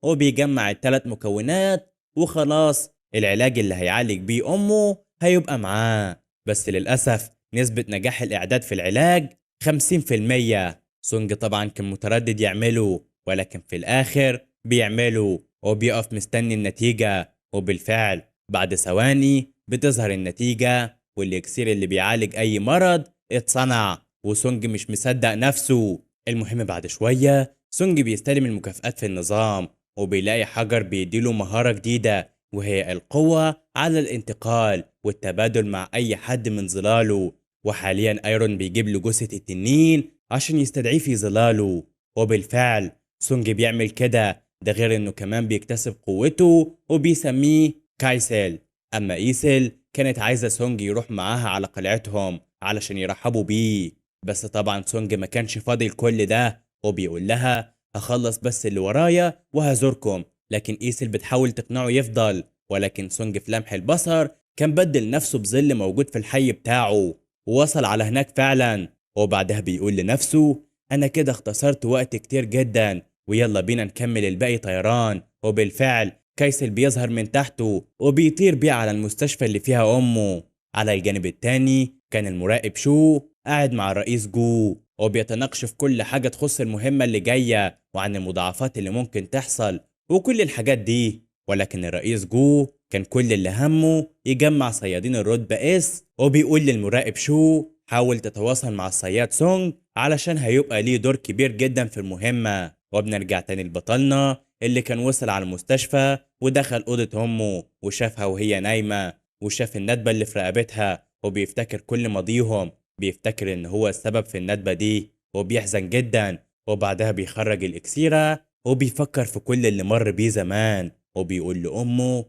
وبيجمع الثلاث مكونات، وخلاص العلاج اللي هيعالج بيه أمه هيبقى معاه. بس للأسف نسبة نجاح الإعداد في العلاج 50%. سونج طبعا كان متردد يعمله، ولكن في الآخر بيعمله وبيقف مستني النتيجة. وبالفعل بعد ثواني بتظهر النتيجة، والإكسير اللي بيعالج أي مرض اتصنع، وسونج مش مصدق نفسه. المهم بعد شوية سونج بيستلم المكافآت في النظام، وبيلاقي حجر بيديله مهارة جديدة، وهي القوة على الانتقال والتبادل مع أي حد من ظلاله. وحاليا ايرون بيجيب له جثة التنين عشان يستدعيه في ظلاله، وبالفعل سونج بيعمل كده. ده غير انه كمان بيكتسب قوته وبيسميه كايسل. اما ايسل كانت عايزة سونج يروح معاها على قلعتهم علشان يرحبوا بيه، بس طبعا سونج ما كانش فاضي لكل ده، وبيقول لها هخلص بس اللي ورايا وهزوركم. لكن ايسل بتحاول تقنعه يفضل، ولكن سونج في لمح البصر كان بدل نفسه بظل موجود في الحي بتاعه، ووصل على هناك فعلا. وبعدها بيقول لنفسه انا كده اختصرت وقت كتير جدا، ويلا بينا نكمل الباقي طيران. وبالفعل كايسل بيظهر من تحته وبيطير بيه على المستشفى اللي فيها امه. على الجانب التاني كان المراقب شو قاعد مع الرئيس جو، وبيتناقشوا في كل حاجة تخص المهمة اللي جاية وعن المضاعفات اللي ممكن تحصل وكل الحاجات دي. ولكن الرئيس جو كان كل اللي همه يجمع صيادين الرتبة S، وبيقول للمراقب شو حاول تتواصل مع الصياد سونج علشان هيبقى ليه دور كبير جدا في المهمة. وبنرجع تاني لبطلنا اللي كان وصل على المستشفى ودخل أوضة أمه وشافها وهي نايمة، وشاف الندبة اللي في رقبتها، وبيفتكر كل ماضيهم، بيفتكر إن هو السبب في الندبة دي وبيحزن جدا. وبعدها بيخرج الإكسيرة وبيفكر في كل اللي مر بيه زمان، وبيقول لأمه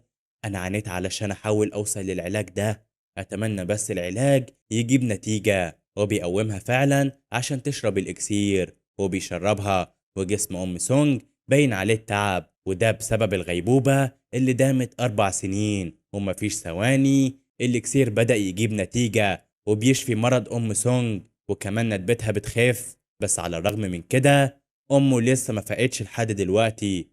أنا عانيت علشان أحاول أوصل للعلاج ده، أتمنى بس العلاج يجيب نتيجة. وبيقومها فعلا عشان تشرب الإكسير، وبيشربها، وجسم أم سونج باين عليه التعب، وده بسبب الغيبوبة اللي دامت 4 سنين. ومفيش ثواني الإكسير بدأ يجيب نتيجة وبيشفي مرض أم سونج، وكمان ندبتها بتخف. بس على الرغم من كده أمه لسه ما فاقتش لحد دلوقتي.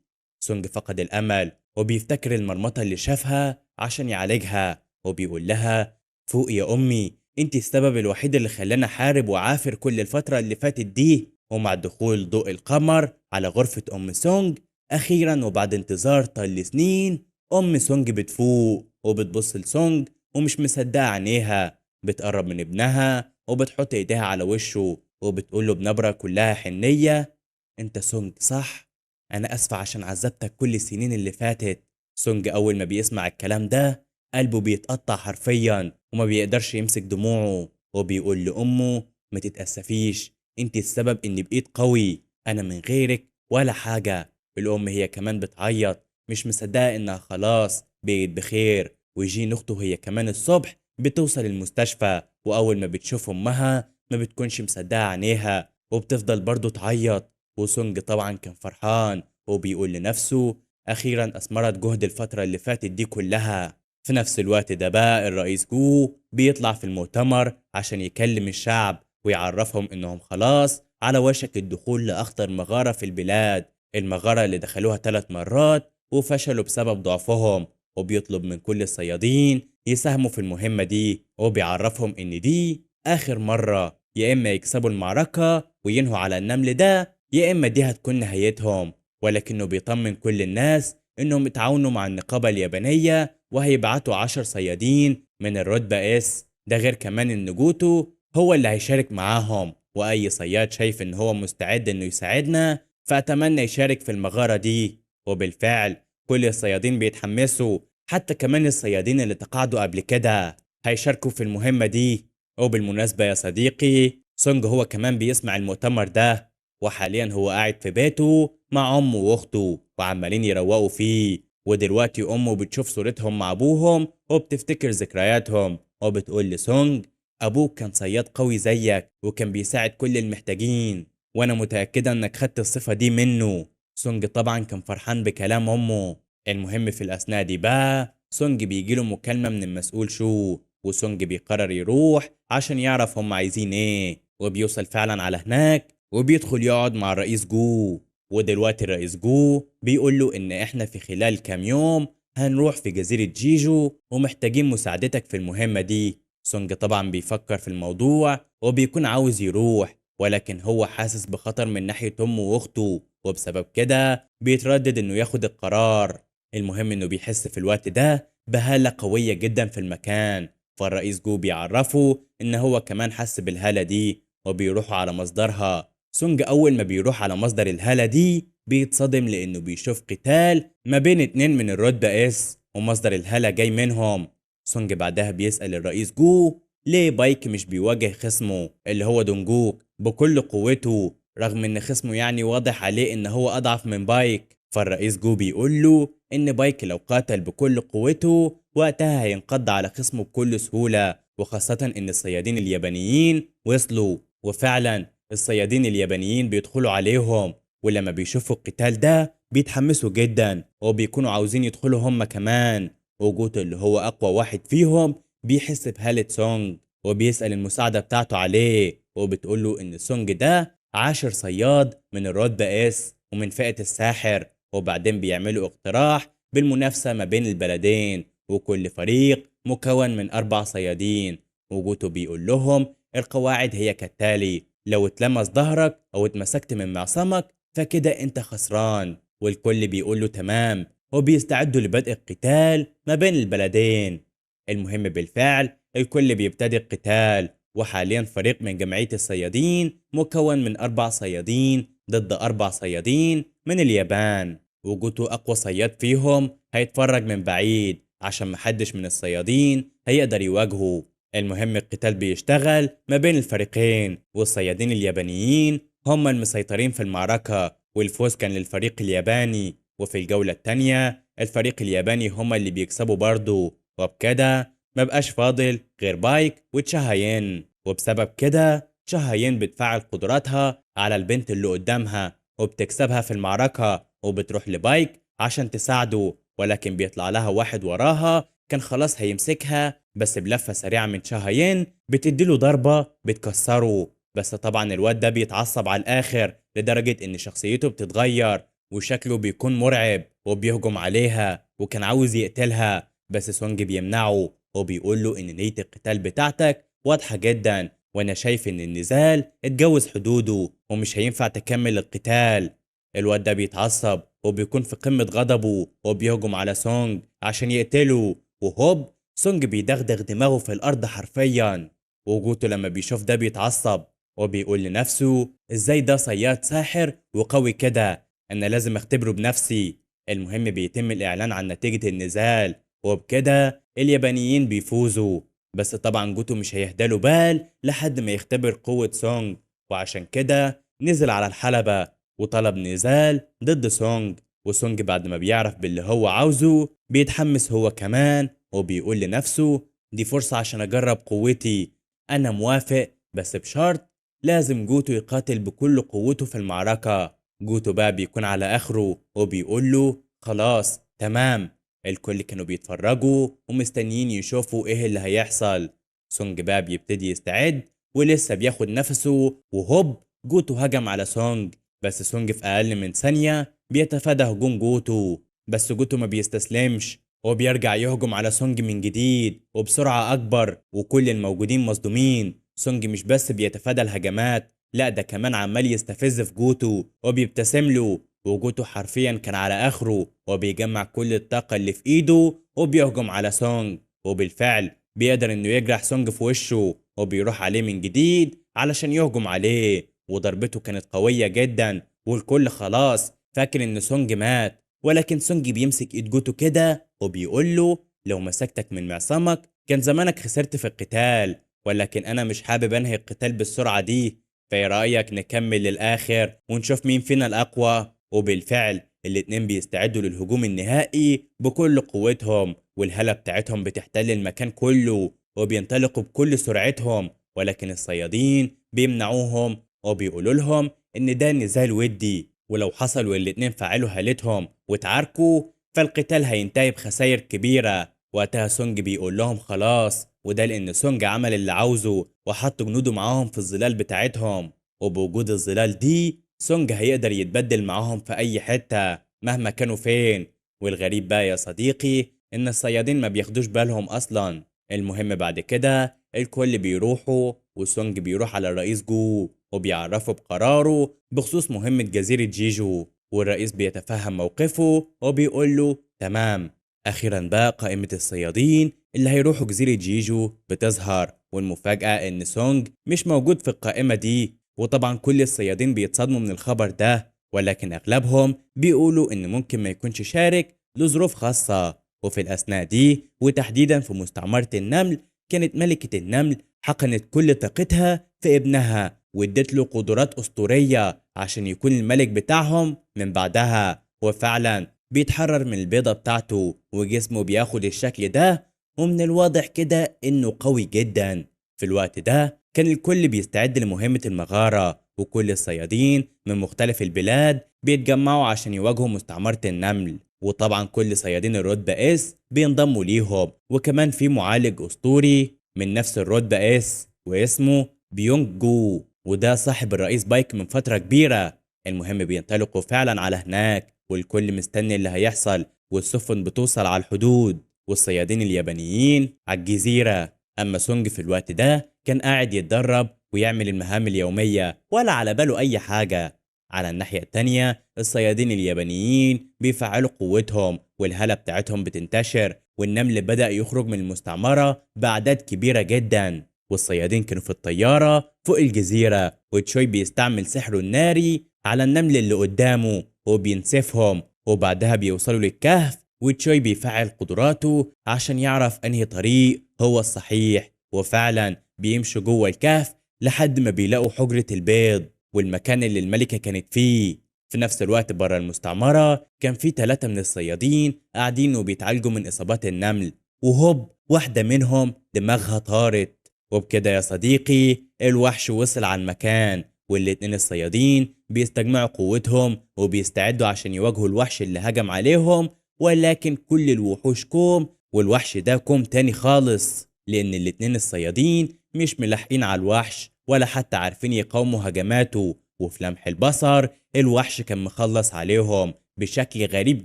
سونج فقد الأمل وبيفتكر المرمطة اللي شافها عشان يعالجها، وبيقول لها فوق يا أمي، انت السبب الوحيد اللي خلانا حارب وعافر كل الفترة اللي فاتت دي. ومع دخول ضوء القمر على غرفة أم سونج أخيرا وبعد انتظار طال سنين، أم سونج بتفوق وبتبص لسونج ومش مصدقة عينيها. بتقرب من ابنها وبتحط ايديها على وشه وبتقوله بنبرة كلها حنية انت سونج صح؟ أنا أسفة عشان عذبتك كل السنين اللي فاتت. سونج أول ما بيسمع الكلام ده قلبه بيتقطع حرفيا وما بيقدرش يمسك دموعه، وبيقول لأمه ما تتأسفيش، انت السبب اني بقيت قوي، أنا من غيرك ولا حاجة. الأم هي كمان بتعيط مش مصدقة إنها خلاص بقيت بخير. وجين أخته هي كمان الصبح بتوصل المستشفى، وأول ما بتشوف أمها ما بتكونش مصدقة عينيها وبتفضل برضه تعيط. وسونج طبعا كان فرحان وبيقول لنفسه أخيرا أثمرت جهد الفترة اللي فاتت دي كلها. في نفس الوقت ده بقى الرئيس جو بيطلع في المؤتمر عشان يكلم الشعب ويعرفهم إنهم خلاص على وشك الدخول لأخطر مغارة في البلاد، المغارة اللي دخلوها 3 مرات وفشلوا بسبب ضعفهم. وبيطلب من كل الصيادين يساهموا في المهمة دي، وبيعرفهم إن دي آخر مرة، يا إما يكسبوا المعركة وينهوا على النمل ده، يا إما دي هتكون نهايتهم. ولكنه بيطمن كل الناس إنهم اتعاونوا مع النقابة اليابانية وهيبعتوا 10 صيادين من الرتبة S، ده غير كمان إن جوتو هو اللي هيشارك معاهم، وأي صياد شايف إن هو مستعد إنه يساعدنا فأتمنى يشارك في المغارة دي. وبالفعل كل الصيادين بيتحمسوا، حتى كمان الصيادين اللي تقاعدوا قبل كده هيشاركوا في المهمة دي. وبالمناسبة يا صديقي، سونج هو كمان بيسمع المؤتمر ده، وحاليا هو قاعد في بيته مع أمه وأخته وعمالين يروقوا فيه. ودلوقتي أمه بتشوف صورتهم مع أبوهم وبتفتكر ذكرياتهم، وبتقول لسونج أبوك كان صياد قوي زيك وكان بيساعد كل المحتاجين، وأنا متأكدة إنك خدت الصفة دي منه. سونج طبعا كان فرحان بكلام أمه. المهم في الأثناء دي بقى سونج بيجيله مكالمة من المسؤول شو، وسونج بيقرر يروح عشان يعرف هم عايزين ايه، وبيوصل فعلا على هناك وبيدخل يقعد مع الرئيس جو. ودلوقتي الرئيس جو بيقول له ان احنا في خلال كام يوم هنروح في جزيرة جيجو ومحتاجين مساعدتك في المهمة دي. سونج طبعا بيفكر في الموضوع وبيكون عاوز يروح، ولكن هو حاسس بخطر من ناحية امه واخته، وبسبب كده بيتردد انه ياخد القرار. المهم انه بيحس في الوقت ده بهالة قوية جدا في المكان، فالرئيس جو بيعرفه ان هو كمان حس بالهالة دي وبيروحوا على مصدرها. سونج اول ما بيروح على مصدر الهالة دي بيتصدم لانه بيشوف قتال ما بين 2 من الرتبة S ومصدر الهالة جاي منهم. سونج بعدها بيسأل الرئيس جو ليه بايك مش بيواجه خصمه اللي هو دونجوك بكل قوته، رغم ان خصمه يعني واضح عليه ان هو اضعف من بايك. فالرئيس جو بيقول له ان بايك لو قاتل بكل قوته وقتها هينقض على خصمه بكل سهولة، وخاصة ان الصيادين اليابانيين وصلوا. وفعلا الصيادين اليابانيين بيدخلوا عليهم، ولما بيشوفوا القتال ده بيتحمسوا جدا وبيكونوا عاوزين يدخلوا هم كمان. وجوتو اللي هو اقوى واحد فيهم بيحس بهالة سونج وبيسأل المساعدة بتاعته عليه، وبتقوله ان سونج ده 10 صياد من الرتبة S ومن فئة الساحر. وبعدين بيعملوا اقتراح بالمنافسة ما بين البلدين، وكل فريق مكون من 4 صيادين. وجوتو بيقول لهم القواعد هي كالتالي: لو اتلمس ظهرك او اتمسكت من معصمك فكده انت خسران. والكل بيقول له تمام، وبيستعدوا لبدء القتال ما بين البلدين. المهم بالفعل الكل بيبتدي القتال، وحاليا فريق من جمعية الصيادين مكون من 4 صيادين ضد 4 صيادين من اليابان. وجوتو أقوى صياد فيهم هيتفرج من بعيد عشان محدش من الصيادين هيقدر يواجهه. المهم القتال بيشتغل ما بين الفريقين، والصيادين اليابانيين هم المسيطرين في المعركة، والفوز كان للفريق الياباني. وفي الجولة التانية الفريق الياباني هم اللي بيكسبوا برضه، وبكده مبقاش فاضل غير بايك وتشاهاين. وبسبب كده تشاهاين بتفعل قدراتها على البنت اللي قدامها وبتكسبها في المعركة، وبتروح لبايك عشان تساعده، ولكن بيطلع لها واحد وراها كان خلاص هيمسكها، بس بلفة سريعة من تشاهاين بتديله ضربة بتكسره. بس طبعا الواد ده بيتعصب على الآخر لدرجة إن شخصيته بتتغير وشكله بيكون مرعب، وبيهجم عليها وكان عاوز يقتلها، بس سونج بيمنعه وبيقول له إن نية القتال بتاعتك واضحة جدا، وأنا شايف إن النزال اتجوز حدوده ومش هينفع تكمل القتال. الواد ده بيتعصب وبيكون في قمة غضبه وبيهجم على سونج عشان يقتله، وهوب سونج بيدغدغ دماغه في الأرض حرفيا. وجوتو لما بيشوف ده بيتعصب وبيقول لنفسه ازاي ده صياد ساحر وقوي كده، انا لازم اختبره بنفسي. المهم بيتم الاعلان عن نتيجة النزال، وبكده اليابانيين بيفوزوا. بس طبعا جوتو مش هيهداله بال لحد ما يختبر قوة سونج، وعشان كده نزل على الحلبة وطلب نزال ضد سونج. وسونج بعد ما بيعرف باللي هو عاوزه بيتحمس هو كمان وبيقول لنفسه دي فرصة عشان اجرب قوتي، انا موافق بس بشرط لازم جوتو يقاتل بكل قوته في المعركة. جوتو بقى بيكون على اخره وبيقول له خلاص تمام. الكل كانوا بيتفرجوا ومستنيين يشوفوا ايه اللي هيحصل. سونج بقى بيبتدي يستعد ولسه بياخد نفسه، وهوب جوتو هجم على سونج، بس سونج في اقل من ثانية بيتفادى هجوم جوتو. بس جوتو ما بيستسلمش وبيرجع يهجم على سونج من جديد وبسرعة أكبر، وكل الموجودين مصدومين. سونج مش بس بيتفادى الهجمات، لا ده كمان عمال يستفز في جوتو وبيبتسم له، وجوتو حرفيا كان على آخره وبيجمع كل الطاقة اللي في إيده وبيهجم على سونج، وبالفعل بيقدر إنه يجرح سونج في وشه وبيروح عليه من جديد علشان يهجم عليه، وضربته كانت قوية جدا والكل خلاص فاكر إن سونج مات. ولكن سونج بيمسك إيد جوتو كده وبيقول له لو مسكتك من معصمك كان زمانك خسرت في القتال، ولكن أنا مش حابب أنهي القتال بالسرعة دي، فإيه رأيك نكمل للآخر ونشوف مين فينا الأقوى؟ وبالفعل الاتنين بيستعدوا للهجوم النهائي بكل قوتهم، والهالة بتاعتهم بتحتل المكان كله وبينطلقوا بكل سرعتهم، ولكن الصيادين بيمنعوهم وبيقولوا لهم إن ده نزال ودي، ولو حصل والاتنين فعلوا هالتهم وتعاركوا فالقتال هينتهي بخسائر كبيرة. وقتها سونج بيقول لهم خلاص، وده لأن سونج عمل اللي عاوزه وحط جنوده معاهم في الظلال بتاعتهم، وبوجود الظلال دي سونج هيقدر يتبدل معاهم في أي حتة مهما كانوا فين. والغريب بقى يا صديقي إن الصيادين ما بياخدوش بالهم أصلا. المهم بعد كده الكل بيروحوا، وسونج بيروح على الرئيس جو وبيعرفه بقراره بخصوص مهمة جزيرة جيجو، والرئيس بيتفهم موقفه وبيقول له تمام. أخيرا بقى قائمة الصيادين اللي هيروحوا جزيرة جيجو بتظهر، والمفاجأة إن سونج مش موجود في القائمة دي، وطبعا كل الصيادين بيتصدموا من الخبر ده، ولكن أغلبهم بيقولوا إن ممكن ما يكونش شارك لظروف خاصة. وفي الأثناء دي وتحديدا في مستعمرة النمل، كانت ملكة النمل حقنت كل طاقتها في ابنها وادت له قدرات أسطورية عشان يكون الملك بتاعهم من بعدها. وفعلا بيتحرر من البيضة بتاعته وجسمه بياخد الشكل ده، ومن الواضح كده إنه قوي جدا. في الوقت ده كان الكل بيستعد لمهمة المغارة، وكل الصيادين من مختلف البلاد بيتجمعوا عشان يواجهوا مستعمرة النمل، وطبعا كل صيادين الرتبة S بينضموا ليهم، وكمان في معالج أسطوري من نفس الرتبة S واسمه بيونج جو، وده صاحب الرئيس بايك من فترة كبيرة. المهم بينطلقوا فعلا على هناك، والكل مستني اللي هيحصل، والسفن بتوصل على الحدود والصيادين اليابانيين على الجزيرة. أما سونج في الوقت ده كان قاعد يتدرب ويعمل المهام اليومية ولا على باله أي حاجة. على الناحية التانية الصيادين اليابانيين بيفعلوا قوتهم والهالة بتاعتهم بتنتشر، والنمل بدأ يخرج من المستعمرة بأعداد كبيرة جدا، والصيادين كانوا في الطيارة فوق الجزيرة، وتشوي بيستعمل سحره الناري على النمل اللي قدامه وبينسفهم، وبعدها بيوصلوا للكهف، وتشوي بيفعل قدراته عشان يعرف أنهي طريق هو الصحيح، وفعلا بيمشوا جوه الكهف لحد ما بيلاقوا حجرة البيض والمكان اللي الملكة كانت فيه. في نفس الوقت بره المستعمرة كان في 3 من الصيادين قاعدين وبيتعالجوا من إصابات النمل، وهوب واحدة منهم دماغها طارت. وبكده يا صديقي الوحش وصل على المكان، والاتنين الصيادين بيستجمعوا قوتهم وبيستعدوا عشان يواجهوا الوحش اللي هجم عليهم، ولكن كل الوحوش كوم والوحش ده كوم تاني خالص، لأن الاتنين الصيادين مش ملاحقين على الوحش ولا حتى عارفين يقاوموا هجماته. وفي لمح البصر الوحش كان مخلص عليهم بشكل غريب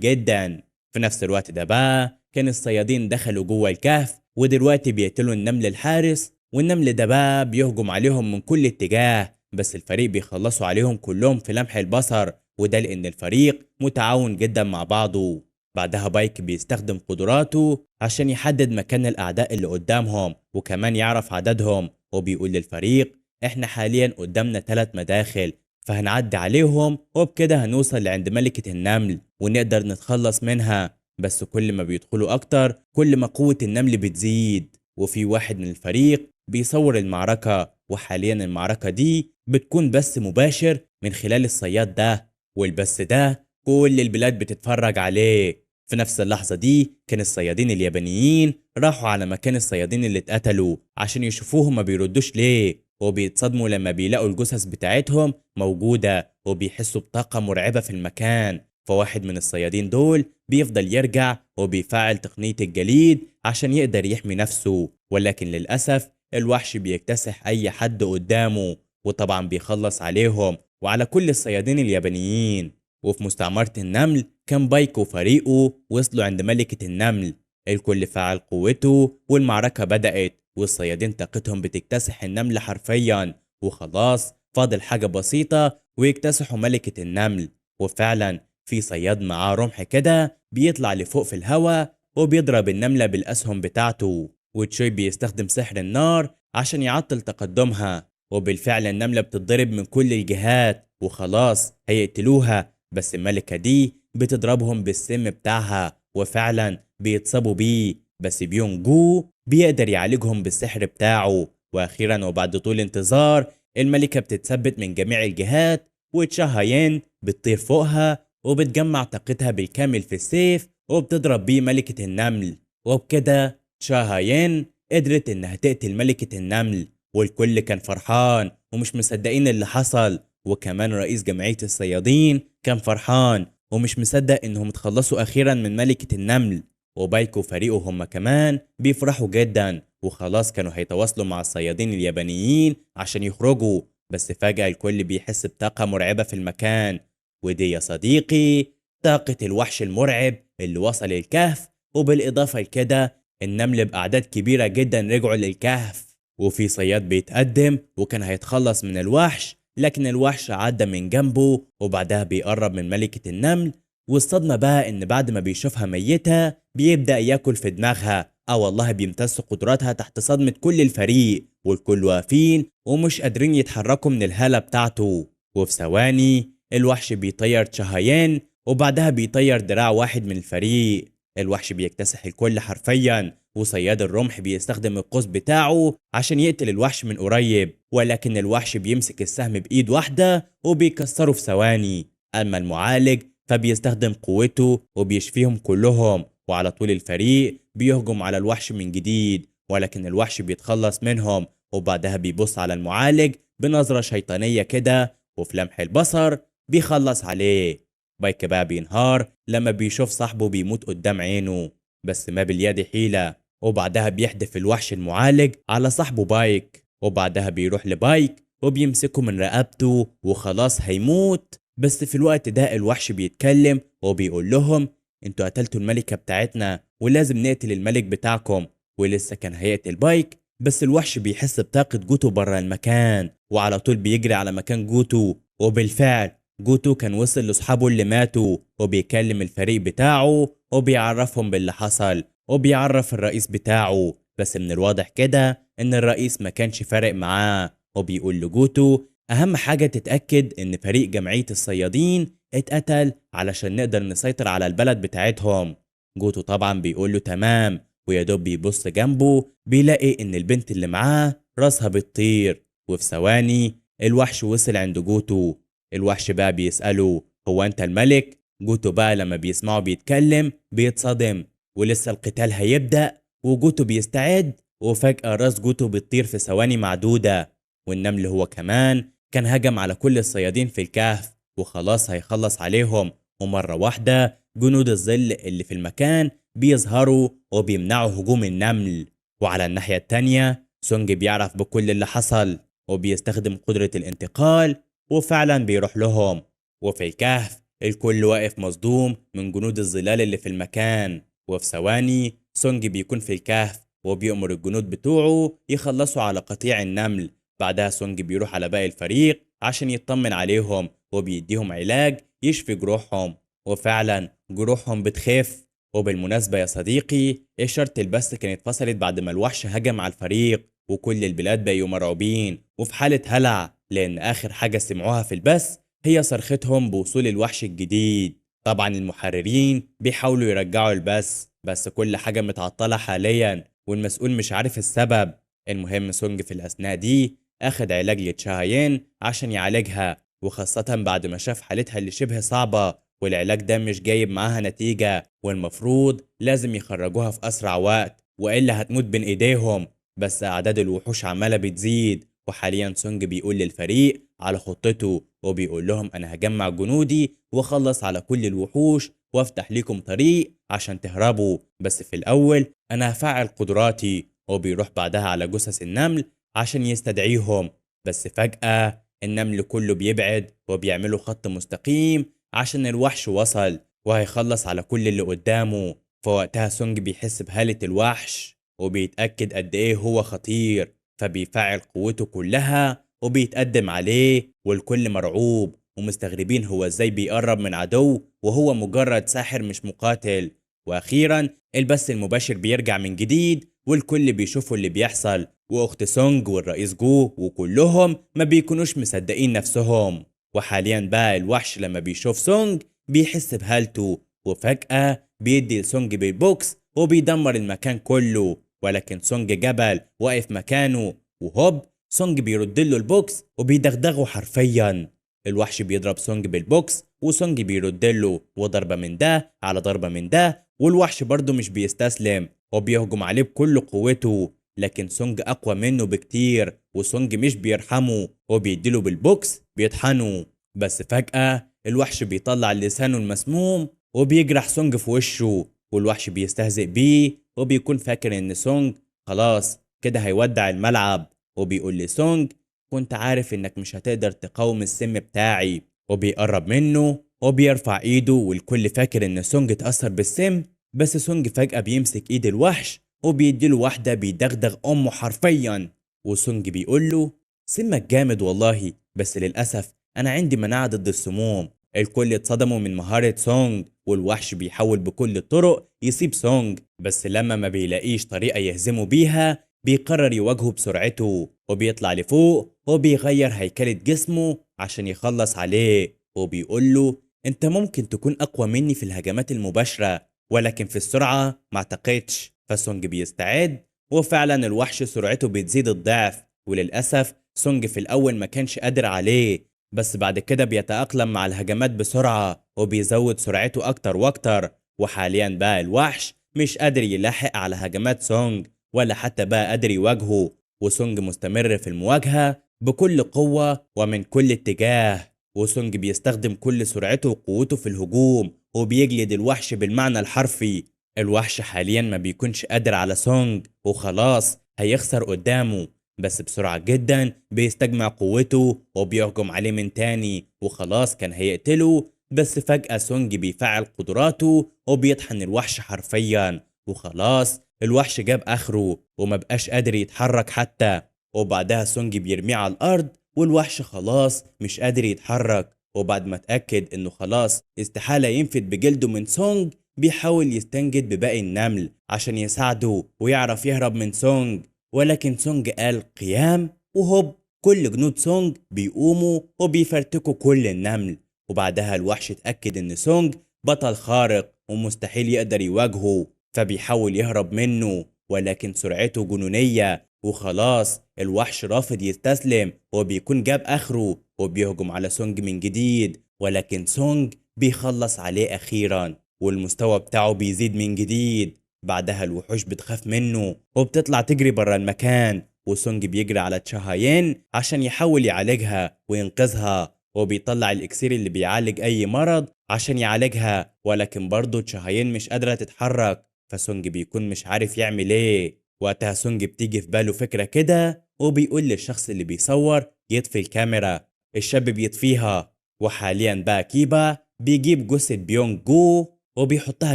جدا. في نفس الوقت ده بقى كان الصيادين دخلوا جوه الكهف، ودلوقتي بيقتلوا النمل الحارس، والنمل ده بقى بيهجم عليهم من كل اتجاه، بس الفريق بيخلصوا عليهم كلهم في لمح البصر، وده لأن الفريق متعاون جدا مع بعضه. بعدها بايك بيستخدم قدراته عشان يحدد مكان الأعداء اللي قدامهم وكمان يعرف عددهم، وبيقول للفريق احنا حاليا قدامنا 3 مداخل، فهنعدي عليهم وبكده هنوصل لعند ملكة النمل ونقدر نتخلص منها. بس كل ما بيدخلوا أكتر كل ما قوة النمل بتزيد. وفي واحد من الفريق بيصور المعركة، وحاليا المعركة دي بتكون بث مباشر من خلال الصياد ده، والبث ده كل البلاد بتتفرج عليه. في نفس اللحظة دي كان الصيادين اليابانيين راحوا على مكان الصيادين اللي اتقتلوا عشان يشوفوهم ما بيردوش ليه، وبيتصدموا لما بيلاقوا الجثث بتاعتهم موجودة، وبيحسوا بطاقة مرعبة في المكان. فواحد من الصيادين دول بيفضل يرجع وبيفعل تقنية الجليد عشان يقدر يحمي نفسه، ولكن للأسف الوحش بيكتسح أي حد قدامه، وطبعا بيخلص عليهم وعلى كل الصيادين اليابانيين. وفي مستعمرة النمل كان بايك وفريقه وصلوا عند ملكة النمل، الكل فعل قوته والمعركة بدأت، والصيادين طاقتهم بتكتسح النمل حرفيا، وخلاص فاضل حاجة بسيطة ويكتسحوا ملكة النمل. وفعلا في صياد معاه رمح كده بيطلع لفوق في الهواء وبيضرب النملة بالأسهم بتاعته، وتشوي بيستخدم سحر النار عشان يعطل تقدمها، وبالفعل النملة بتتضرب من كل الجهات وخلاص هيقتلوها، بس الملكة دي بتضربهم بالسم بتاعها وفعلا بيتصابوا بيه، بس بيونج جو بيقدر يعالجهم بالسحر بتاعه. واخيرا وبعد طول انتظار الملكة بتتثبت من جميع الجهات، وتشاهاين بتطير فوقها وبتجمع طاقتها بالكامل في السيف وبتضرب بيه ملكة النمل. وبكده تشاهاين قدرت انها تقتل ملكة النمل، والكل كان فرحان ومش مصدقين اللي حصل، وكمان رئيس جمعية الصيادين كان فرحان ومش مصدق انهم اتخلصوا اخيرا من ملكة النمل. وبايك وفريقه هم كمان بيفرحوا جدا، وخلاص كانوا هيتواصلوا مع الصيادين اليابانيين عشان يخرجوا. بس فجأة الكل بيحس بطاقة مرعبة في المكان، ودي يا صديقي طاقة الوحش المرعب اللي وصل الكهف. وبالإضافة لكده النمل بأعداد كبيرة جدا رجعوا للكهف، وفي صياد بيتقدم وكان هيتخلص من الوحش، لكن الوحش عدى من جنبه. وبعدها بيقرب من ملكة النمل، والصدمة بقى إن بعد ما بيشوفها ميتة بيبدأ ياكل في دماغها. والله بيمتص قدراتها تحت صدمة كل الفريق، والكل واقفين ومش قادرين يتحركوا من الهالة بتاعته. وفي ثواني الوحش بيطير تشاهيان، وبعدها بيطير دراع واحد من الفريق. الوحش بيكتسح الكل حرفيا، وصياد الرمح بيستخدم القوس بتاعه عشان يقتل الوحش من قريب، ولكن الوحش بيمسك السهم بإيد واحدة وبيكسره في ثواني. أما المعالج فبيستخدم قوته وبيشفيهم كلهم، وعلى طول الفريق بيهجم على الوحش من جديد، ولكن الوحش بيتخلص منهم. وبعدها بيبص على المعالج بنظرة شيطانية كده، وفي لمح البصر بيخلص عليه. بايك بقى بينهار لما بيشوف صاحبه بيموت قدام عينه، بس ما باليد حيلة. وبعدها بيحدف الوحش المعالج على صاحبه بايك، وبعدها بيروح لبايك وبيمسكه من رقبته وخلاص هيموت. بس في الوقت ده الوحش بيتكلم وبيقول لهم انتوا قتلتوا الملكة بتاعتنا ولازم نقتل الملك بتاعكم. ولسه كان هيقتل بايك، بس الوحش بيحس بطاقة جوتو بره المكان، وعلى طول بيجري على مكان جوتو. وبالفعل جوتو كان وصل لصحابه اللي ماتوا، وبيكلم الفريق بتاعه وبيعرفهم باللي حصل، وبيعرف الرئيس بتاعه. بس من الواضح كده ان الرئيس ما كانش فارق معاه، وبيقول لجوتو اهم حاجة تتأكد ان فريق جمعية الصيادين اتقتل علشان نقدر نسيطر على البلد بتاعتهم. جوتو طبعا بيقول له تمام، ويا دوب بيبص جنبه بيلاقي ان البنت اللي معاه راسها بتطير. وفي ثواني الوحش وصل عند جوتو. الوحش بقى بيسأله هو انت الملك؟ جوتو بقى لما بيسمعه بيتكلم بيتصدم، ولسه القتال هيبدأ وجوتو بيستعد، وفجأة راس جوتو بتطير في ثواني معدودة. والنمل هو كمان كان هجم على كل الصيادين في الكهف وخلاص هيخلص عليهم. ومرة واحدة جنود الظل اللي في المكان بيظهروا وبيمنعوا هجوم النمل. وعلى الناحية التانية سونج بيعرف بكل اللي حصل وبيستخدم قدرة الانتقال، وفعلا بيروح لهم. وفي الكهف الكل واقف مصدوم من جنود الظلال اللي في المكان. وفي ثواني سونج بيكون في الكهف وبيأمر الجنود بتوعه يخلصوا على قطيع النمل. بعدها سونج بيروح على باقي الفريق عشان يطمن عليهم وبيديهم علاج يشفي جروحهم، وفعلا جروحهم بتخف. وبالمناسبة يا صديقي إشارة البث كانت فصلت بعد ما الوحش هجم على الفريق، وكل البلاد بقوا مرعوبين وفي حالة هلع، لأن آخر حاجة سمعوها في البث هي صرختهم بوصول الوحش الجديد. طبعا المحررين بيحاولوا يرجعوا البث، بس كل حاجة متعطلة حاليا والمسؤول مش عارف السبب. المهم سونج في الأثناء دي أخد علاج لتشاهين عشان يعالجها، وخاصة بعد ما شاف حالتها اللي شبه صعبة والعلاج ده مش جايب معاها نتيجة، والمفروض لازم يخرجوها في أسرع وقت وإلا هتموت بين إيديهم. بس أعداد الوحوش عمالة بتزيد، وحاليا سونج بيقول للفريق على خطته وبيقول لهم أنا هجمع جنودي وأخلص على كل الوحوش وأفتح لكم طريق عشان تهربوا، بس في الأول أنا هفعل قدراتي. وبيروح بعدها على جثث النمل عشان يستدعيهم، بس فجأة النمل كله بيبعد وبيعملوا خط مستقيم عشان الوحش وصل وهيخلص على كل اللي قدامه. فوقتها سونج بيحس بهالة الوحش وبيتأكد قد ايه هو خطير، فبيفعل قوته كلها وبيتقدم عليه، والكل مرعوب ومستغربين هو ازاي بيقرب من عدو وهو مجرد ساحر مش مقاتل. واخيرا البث المباشر بيرجع من جديد والكل بيشوفوا اللي بيحصل، واخت سونج والرئيس جو وكلهم ما بيكونوش مصدقين نفسهم. وحاليا بقى الوحش لما بيشوف سونج بيحس بهالته، وفجأة بيدي لسونج بالبوكس وبيدمر المكان كله، ولكن سونج جبل واقف مكانه، وهوب سونج بيرد له البوكس وبيدغدغه حرفيا. الوحش بيضرب سونج بالبوكس وسونج بيرد له، وضربة من ده على ضربة من ده، والوحش برضه مش بيستسلم وبيهجم عليه بكل قوته، لكن سونج أقوى منه بكتير وسونج مش بيرحمه وبيديله بالبوكس بيطحنه. بس فجأة الوحش بيطلع لسانه المسموم وبيجرح سونج في وشه، والوحش بيستهزئ بيه وبيكون فاكر إن سونج خلاص كده هيودع الملعب، وبيقول لسونج كنت عارف إنك مش هتقدر تقاوم السم بتاعي. وبيقرب منه وبيرفع إيده، والكل فاكر إن سونج اتأثر بالسم، بس سونج فجأة بيمسك إيد الوحش وبيديله واحدة بيدغدغ أمه حرفيا. وسونج بيقول له سمك جامد والله، بس للأسف أنا عندي مناعة ضد السموم. الكل اتصدموا من مهارة سونج، والوحش بيحاول بكل الطرق يصيب سونج، بس لما ما بيلاقيش طريقة يهزمه بيها بيقرر يواجهه بسرعته، وبيطلع لفوق وبيغير هيكلة جسمه عشان يخلص عليه. وبيقول له انت ممكن تكون أقوى مني في الهجمات المباشرة، ولكن في السرعة ما اعتقدش. فسونج بيستعد، وفعلا الوحش سرعته بتزيد الضعف، وللأسف سونج في الأول ما كانش قادر عليه، بس بعد كده بيتأقلم مع الهجمات بسرعة وبيزود سرعته أكتر وأكتر. وحاليا بقى الوحش مش قادر يلاحق على هجمات سونج ولا حتى بقى قادر يواجهه، وسونج مستمر في المواجهة بكل قوة ومن كل اتجاه. وسونج بيستخدم كل سرعته وقوته في الهجوم وبيجلد الوحش بالمعنى الحرفي. الوحش حاليا ما بيكونش قادر على سونج وخلاص هيخسر قدامه، بس بسرعة جدا بيستجمع قوته وبيهجم عليه من تاني وخلاص كان هيقتله، بس فجأة سونج بيفعل قدراته وبيطحن الوحش حرفيا، وخلاص الوحش جاب آخره وما بقاش قادر يتحرك حتى. وبعدها سونج بيرميه على الأرض والوحش خلاص مش قادر يتحرك، وبعد ما اتأكد انه خلاص استحالة ينفد بجلده من سونج بيحاول يستنجد بباقي النمل عشان يساعده ويعرف يهرب من سونج، ولكن سونج قال قيام، وهوب كل جنود سونج بيقوموا وبيفرتكوا كل النمل. وبعدها الوحش اتأكد ان سونج بطل خارق ومستحيل يقدر يواجهه، فبيحاول يهرب منه ولكن سرعته جنونية، وخلاص الوحش رافض يستسلم وبيكون جاب آخره وبيهجم على سونج من جديد، ولكن سونج بيخلص عليه أخيرا والمستوى بتاعه بيزيد من جديد. بعدها الوحوش بتخاف منه وبتطلع تجري برا المكان، وسونج بيجري على تشاهاين عشان يحاول يعالجها وينقذها، وبيطلع الإكسير اللي بيعالج أي مرض عشان يعالجها، ولكن برضه تشاهاين مش قادرة تتحرك، فسونج بيكون مش عارف يعمل ايه. وقتها سونج بتيجي في باله فكرة كده وبيقول للشخص اللي بيصور يطفي الكاميرا، الشاب بيطفيها. وحاليا بقى كيبا بيجيب جثة بيونج جو وبيحطها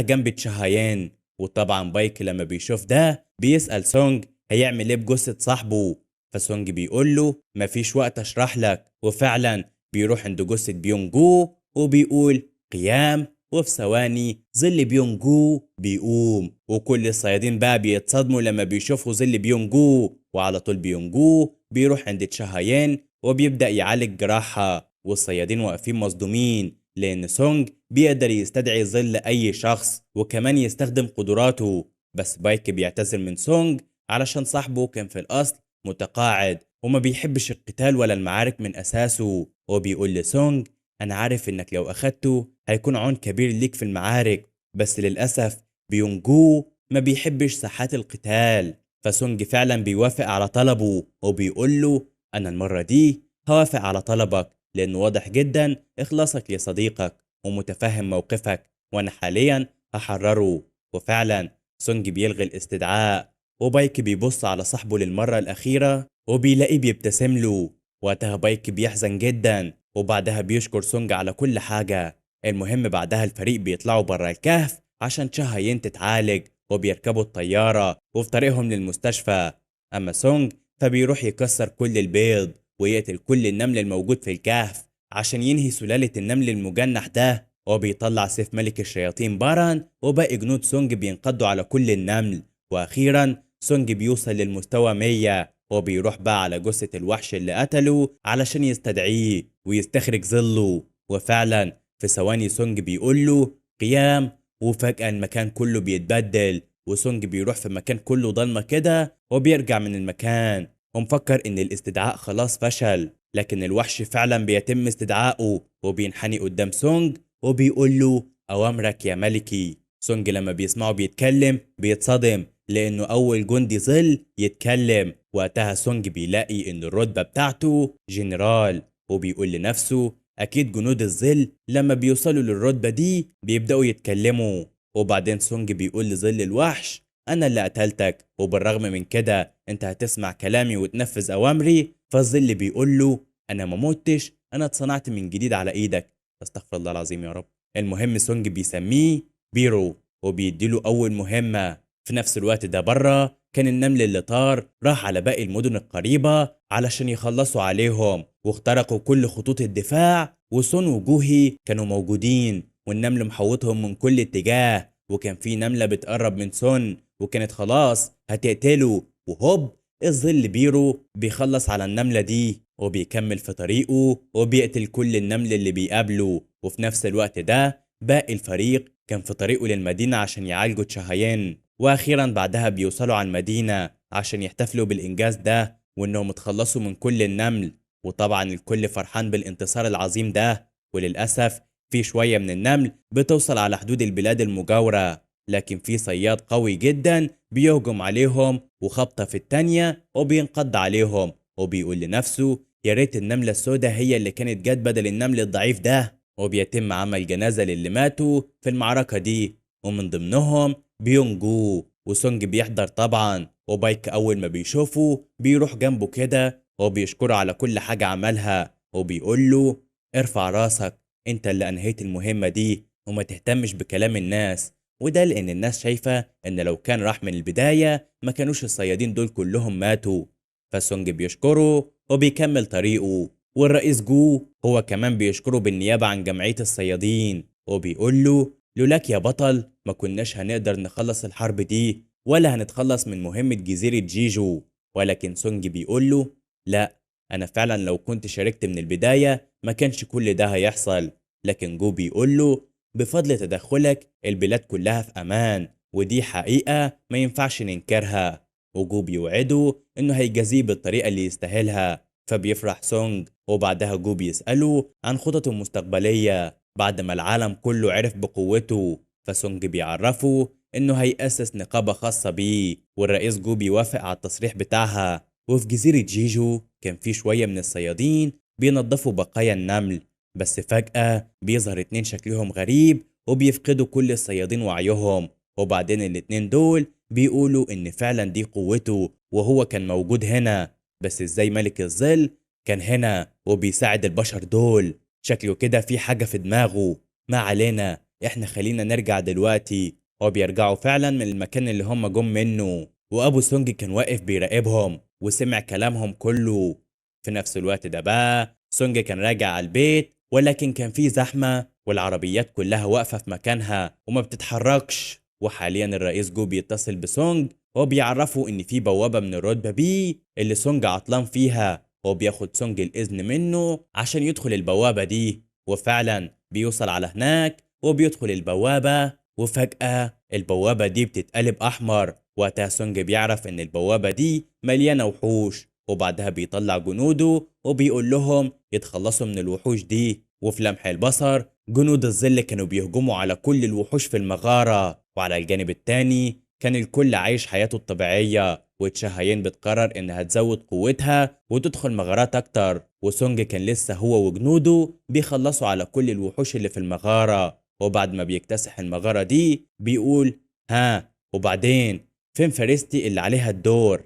جنب تشاهاين، وطبعا بايك لما بيشوف ده بيسأل سونج هيعمل ايه بجثة صاحبه، فسونج بيقول له مفيش وقت اشرح لك. وفعلا بيروح عند جثة بيونج جو وبيقول قيام، وفي ثواني ظل بيونج جو بيقوم، وكل الصيادين بقى بيتصدموا لما بيشوفوا ظل بيونج جو. وعلى طول بيونج جو بيروح عند تشاهاين وبيبدأ يعالج جراحها، والصيادين واقفين مصدومين لأن سونج بيقدر يستدعي ظل أي شخص وكمان يستخدم قدراته. بس بايك بيعتذر من سونج علشان صاحبه كان في الأصل متقاعد وما بيحبش القتال ولا المعارك من أساسه، وبيقول لسونج أنا عارف إنك لو أخدته هيكون عون كبير ليك في المعارك، بس للأسف بيونجو ما بيحبش ساحات القتال. فسونج فعلا بيوافق على طلبه وبيقول له أنا المرة دي هوافق على طلبك لأنه واضح جدا إخلاصك لصديقك ومتفهم موقفك، وأنا حاليا هحرره. وفعلا سونج بيلغي الاستدعاء، وبايك بيبص على صاحبه للمرة الأخيرة وبيلاقيه بيبتسم له. وقتها بايك بيحزن جدا وبعدها بيشكر سونج على كل حاجة. المهم بعدها الفريق بيطلعوا برا الكهف عشان تشاهاين تتعالج، وبيركبوا الطيارة وفي طريقهم للمستشفى. أما سونج فبيروح يكسر كل البيض ويقتل كل النمل الموجود في الكهف عشان ينهي سلالة النمل المجنح ده، وبيطلع سيف ملك الشياطين باران، وباقي جنود سونج بينقضوا على كل النمل. وأخيرا سونج بيوصل للمستوى 100 وبيروح بقى على جثة الوحش اللي قتله علشان يستدعيه ويستخرج ظله. وفعلا في ثواني سونج بيقول له قيام، وفجأة المكان كله بيتبدل، وسونج بيروح في مكان كله ضلمة كده وبيرجع من المكان ومفكر ان الاستدعاء خلاص فشل، لكن الوحش فعلا بيتم استدعائه وبينحني قدام سونج وبيقول له أوامرك يا ملكي. سونج لما بيسمعه بيتكلم بيتصدم لأنه أول جندي ظل يتكلم. وقتها سونج بيلاقي إن الرتبة بتاعته جنرال، وبيقول لنفسه أكيد جنود الظل لما بيوصلوا للرتبة دي بيبدأوا يتكلموا. وبعدين سونج بيقول لظل الوحش انا اللي قتلتك، وبالرغم من كده انت هتسمع كلامي وتنفذ اوامري. فالظل بيقول له انا ما متش، انا اتصنعت من جديد على ايدك. استغفر الله العظيم يا رب. المهم سونج بيسميه بيرو وبيديله اول مهمة. في نفس الوقت ده بره كان النمل اللي طار راح على باقي المدن القريبة علشان يخلصوا عليهم، واخترقوا كل خطوط الدفاع، وسون وجوهي كانوا موجودين والنمل محوطهم من كل اتجاه، وكان في نملة بتقرب من سون وكانت خلاص هتقتله، وهوب الظل بيرو بيخلص على النملة دي وبيكمل في طريقه وبيقتل كل النمل اللي بيقابله. وفي نفس الوقت ده باقي الفريق كان في طريقه للمدينة عشان يعالجوا تشاهين، واخيرا بعدها بيوصلوا على المدينة عشان يحتفلوا بالانجاز ده وانهم اتخلصوا من كل النمل. وطبعا الكل فرحان بالانتصار العظيم ده، وللأسف في شوية من النمل بتوصل على حدود البلاد المجاورة، لكن في صياد قوي جدا بيهجم عليهم وخبطة في التانية وبينقض عليهم، وبيقول لنفسه يا ريت النملة السوداء هي اللي كانت جت بدل النمل الضعيف ده. وبيتم عمل جنازة للي ماتوا في المعركة دي، ومن ضمنهم بيونجو، وسونج بيحضر طبعا، وبايك أول ما بيشوفه بيروح جنبه كده وبيشكره على كل حاجة عملها، وبيقول له ارفع راسك، انت اللي انهيت المهمة دي وما تهتمش بكلام الناس. وده لان الناس شايفة ان لو كان راح من البداية ما كانوش الصيادين دول كلهم ماتوا. فسونج بيشكره وبيكمل طريقه، والرئيس جو هو كمان بيشكره بالنيابة عن جمعية الصيادين، وبيقول له لولاك يا بطل ما كناش هنقدر نخلص الحرب دي ولا هنتخلص من مهمة جزيرة جيجو. ولكن سونج بيقول له لا، أنا فعلا لو كنت شاركت من البداية ما كانش كل ده هيحصل. لكن جو بيقول له بفضل تدخلك البلاد كلها في أمان، ودي حقيقة ما ينفعش ننكرها. وجو بيوعده إنه هيجازيه بالطريقة اللي يستاهلها، فبيفرح سونج. وبعدها جو بيسأله عن خططه المستقبلية بعد ما العالم كله عرف بقوته، فسونج بيعرفه إنه هيأسس نقابة خاصة بيه، والرئيس جو بيوافق على التصريح بتاعها. وفي جزيرة جيجو كان في شوية من الصيادين بينظفوا بقايا النمل، بس فجأة بيظهر اتنين شكلهم غريب وبيفقدوا كل الصيادين وعيهم. وبعدين الاتنين دول بيقولوا إن فعلا دي قوته وهو كان موجود هنا، بس إزاي ملك الظل كان هنا وبيساعد البشر دول؟ شكله كده في حاجة في دماغه. ما علينا، احنا خلينا نرجع دلوقتي. وبيرجعوا فعلا من المكان اللي هم جم منه، وأبو سونج كان واقف بيراقبهم وسمع كلامهم كله. في نفس الوقت ده بقى سونج كان راجع على البيت، ولكن كان في زحمة والعربيات كلها واقفة في مكانها وما بتتحركش. وحاليا الرئيس جو بيتصل بسونج وبيعرفه ان في بوابة من الرتبة B اللي سونج عطلان فيها، وبياخد سونج الإذن منه عشان يدخل البوابة دي. وفعلا بيوصل على هناك وبيدخل البوابة، وفجأة البوابة دي بتتقلب أحمر. وقتها سونج بيعرف إن البوابة دي مليانة وحوش، وبعدها بيطلع جنوده وبيقول لهم يتخلصوا من الوحوش دي. وفي لمح البصر جنود الظل كانوا بيهجموا على كل الوحوش في المغارة. وعلى الجانب التاني كان الكل عايش حياته الطبيعية، وتشاهين بتقرر إنها تزود قوتها وتدخل مغارات أكتر. وسونج كان لسه هو وجنوده بيخلصوا على كل الوحوش اللي في المغارة. وبعد ما بيكتسح المغارة دي بيقول ها وبعدين فين فريستي اللي عليها الدور؟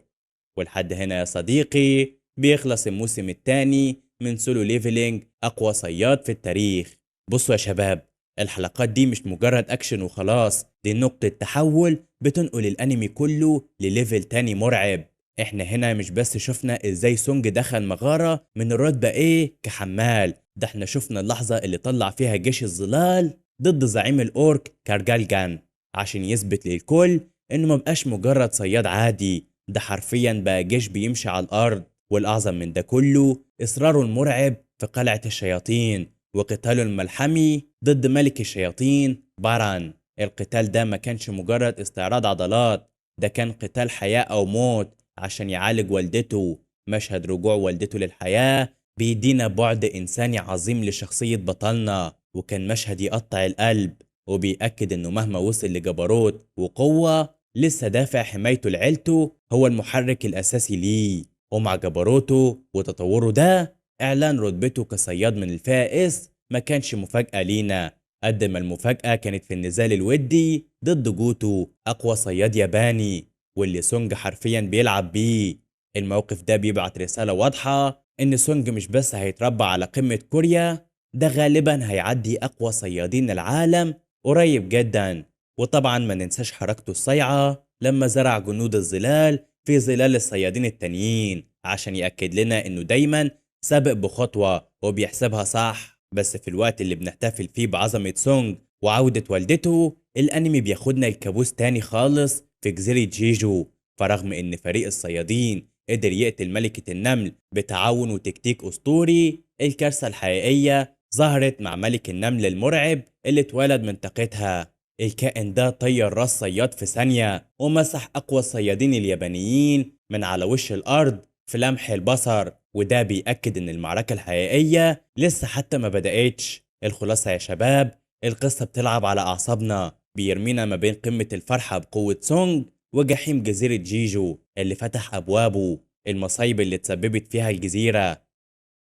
ولحد هنا يا صديقي بيخلص الموسم الثاني من Solo Leveling أقوى صياد في التاريخ. بصوا يا شباب، الحلقات دي مش مجرد أكشن وخلاص، دي نقطة تحول بتنقل الأنمي كله ل level تاني مرعب. احنا هنا مش بس شفنا ازاي سونج دخل مغارة من الرتبة A كحمال، ده احنا شفنا اللحظة اللي طلع فيها جيش الظلال ضد زعيم الأورك كارجالجان عشان يثبت للكل انه مبقاش مجرد صياد عادي، ده حرفيا بقى جيش بيمشي على الأرض. والأعظم من ده كله إصراره المرعب في قلعة الشياطين وقتاله الملحمي ضد ملك الشياطين باران. القتال ده ما كانش مجرد استعراض عضلات، ده كان قتال حياة أو موت عشان يعالج والدته. مشهد رجوع والدته للحياة بيدينا بعد إنساني عظيم لشخصية بطلنا، وكان مشهد يقطع القلب، وبيأكد إنه مهما وصل لجبروت وقوة لسه دافع حمايته لعيلته هو المحرك الأساسي ليه. ومع جبروته وتطوره ده إعلان رتبته كصياد من الفئة S ما كانش مفاجأة لينا، قد ما المفاجأة كانت في النزال الودي ضد جوتو أقوى صياد ياباني واللي سونج حرفيا بيلعب بيه. الموقف ده بيبعت رسالة واضحة إن سونج مش بس هيتربى على قمة كوريا، ده غالبا هيعدي أقوى صيادين العالم قريب جدا. وطبعا ما ننساش حركته الصايعة لما زرع جنود الظلال في ظلال الصيادين التانيين عشان يأكد لنا إنه دايما سابق بخطوة وبيحسبها صح. بس في الوقت اللي بنحتفل فيه بعظمة سونج وعودة والدته، الأنمي بياخدنا الكابوس تاني خالص في جزيرة جيجو. فرغم إن فريق الصيادين قدر يقتل ملكة النمل بتعاون وتكتيك أسطوري، الكارثة الحقيقية ظهرت مع ملك النمل المرعب اللي اتولد من طاقتها. الكائن ده طير راس صياد في ثانية ومسح أقوى الصيادين اليابانيين من على وش الأرض في لمح البصر، وده بيأكد إن المعركة الحقيقية لسه حتى ما بدأتش. الخلاصة يا شباب، القصة بتلعب على أعصابنا، بيرمينا ما بين قمة الفرحة بقوة سونج وجحيم جزيرة جيجو اللي فتح أبوابه، المصايب اللي تسببت فيها الجزيرة.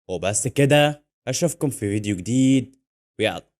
وبس كده، أشوفكم في فيديو جديد، ويلا.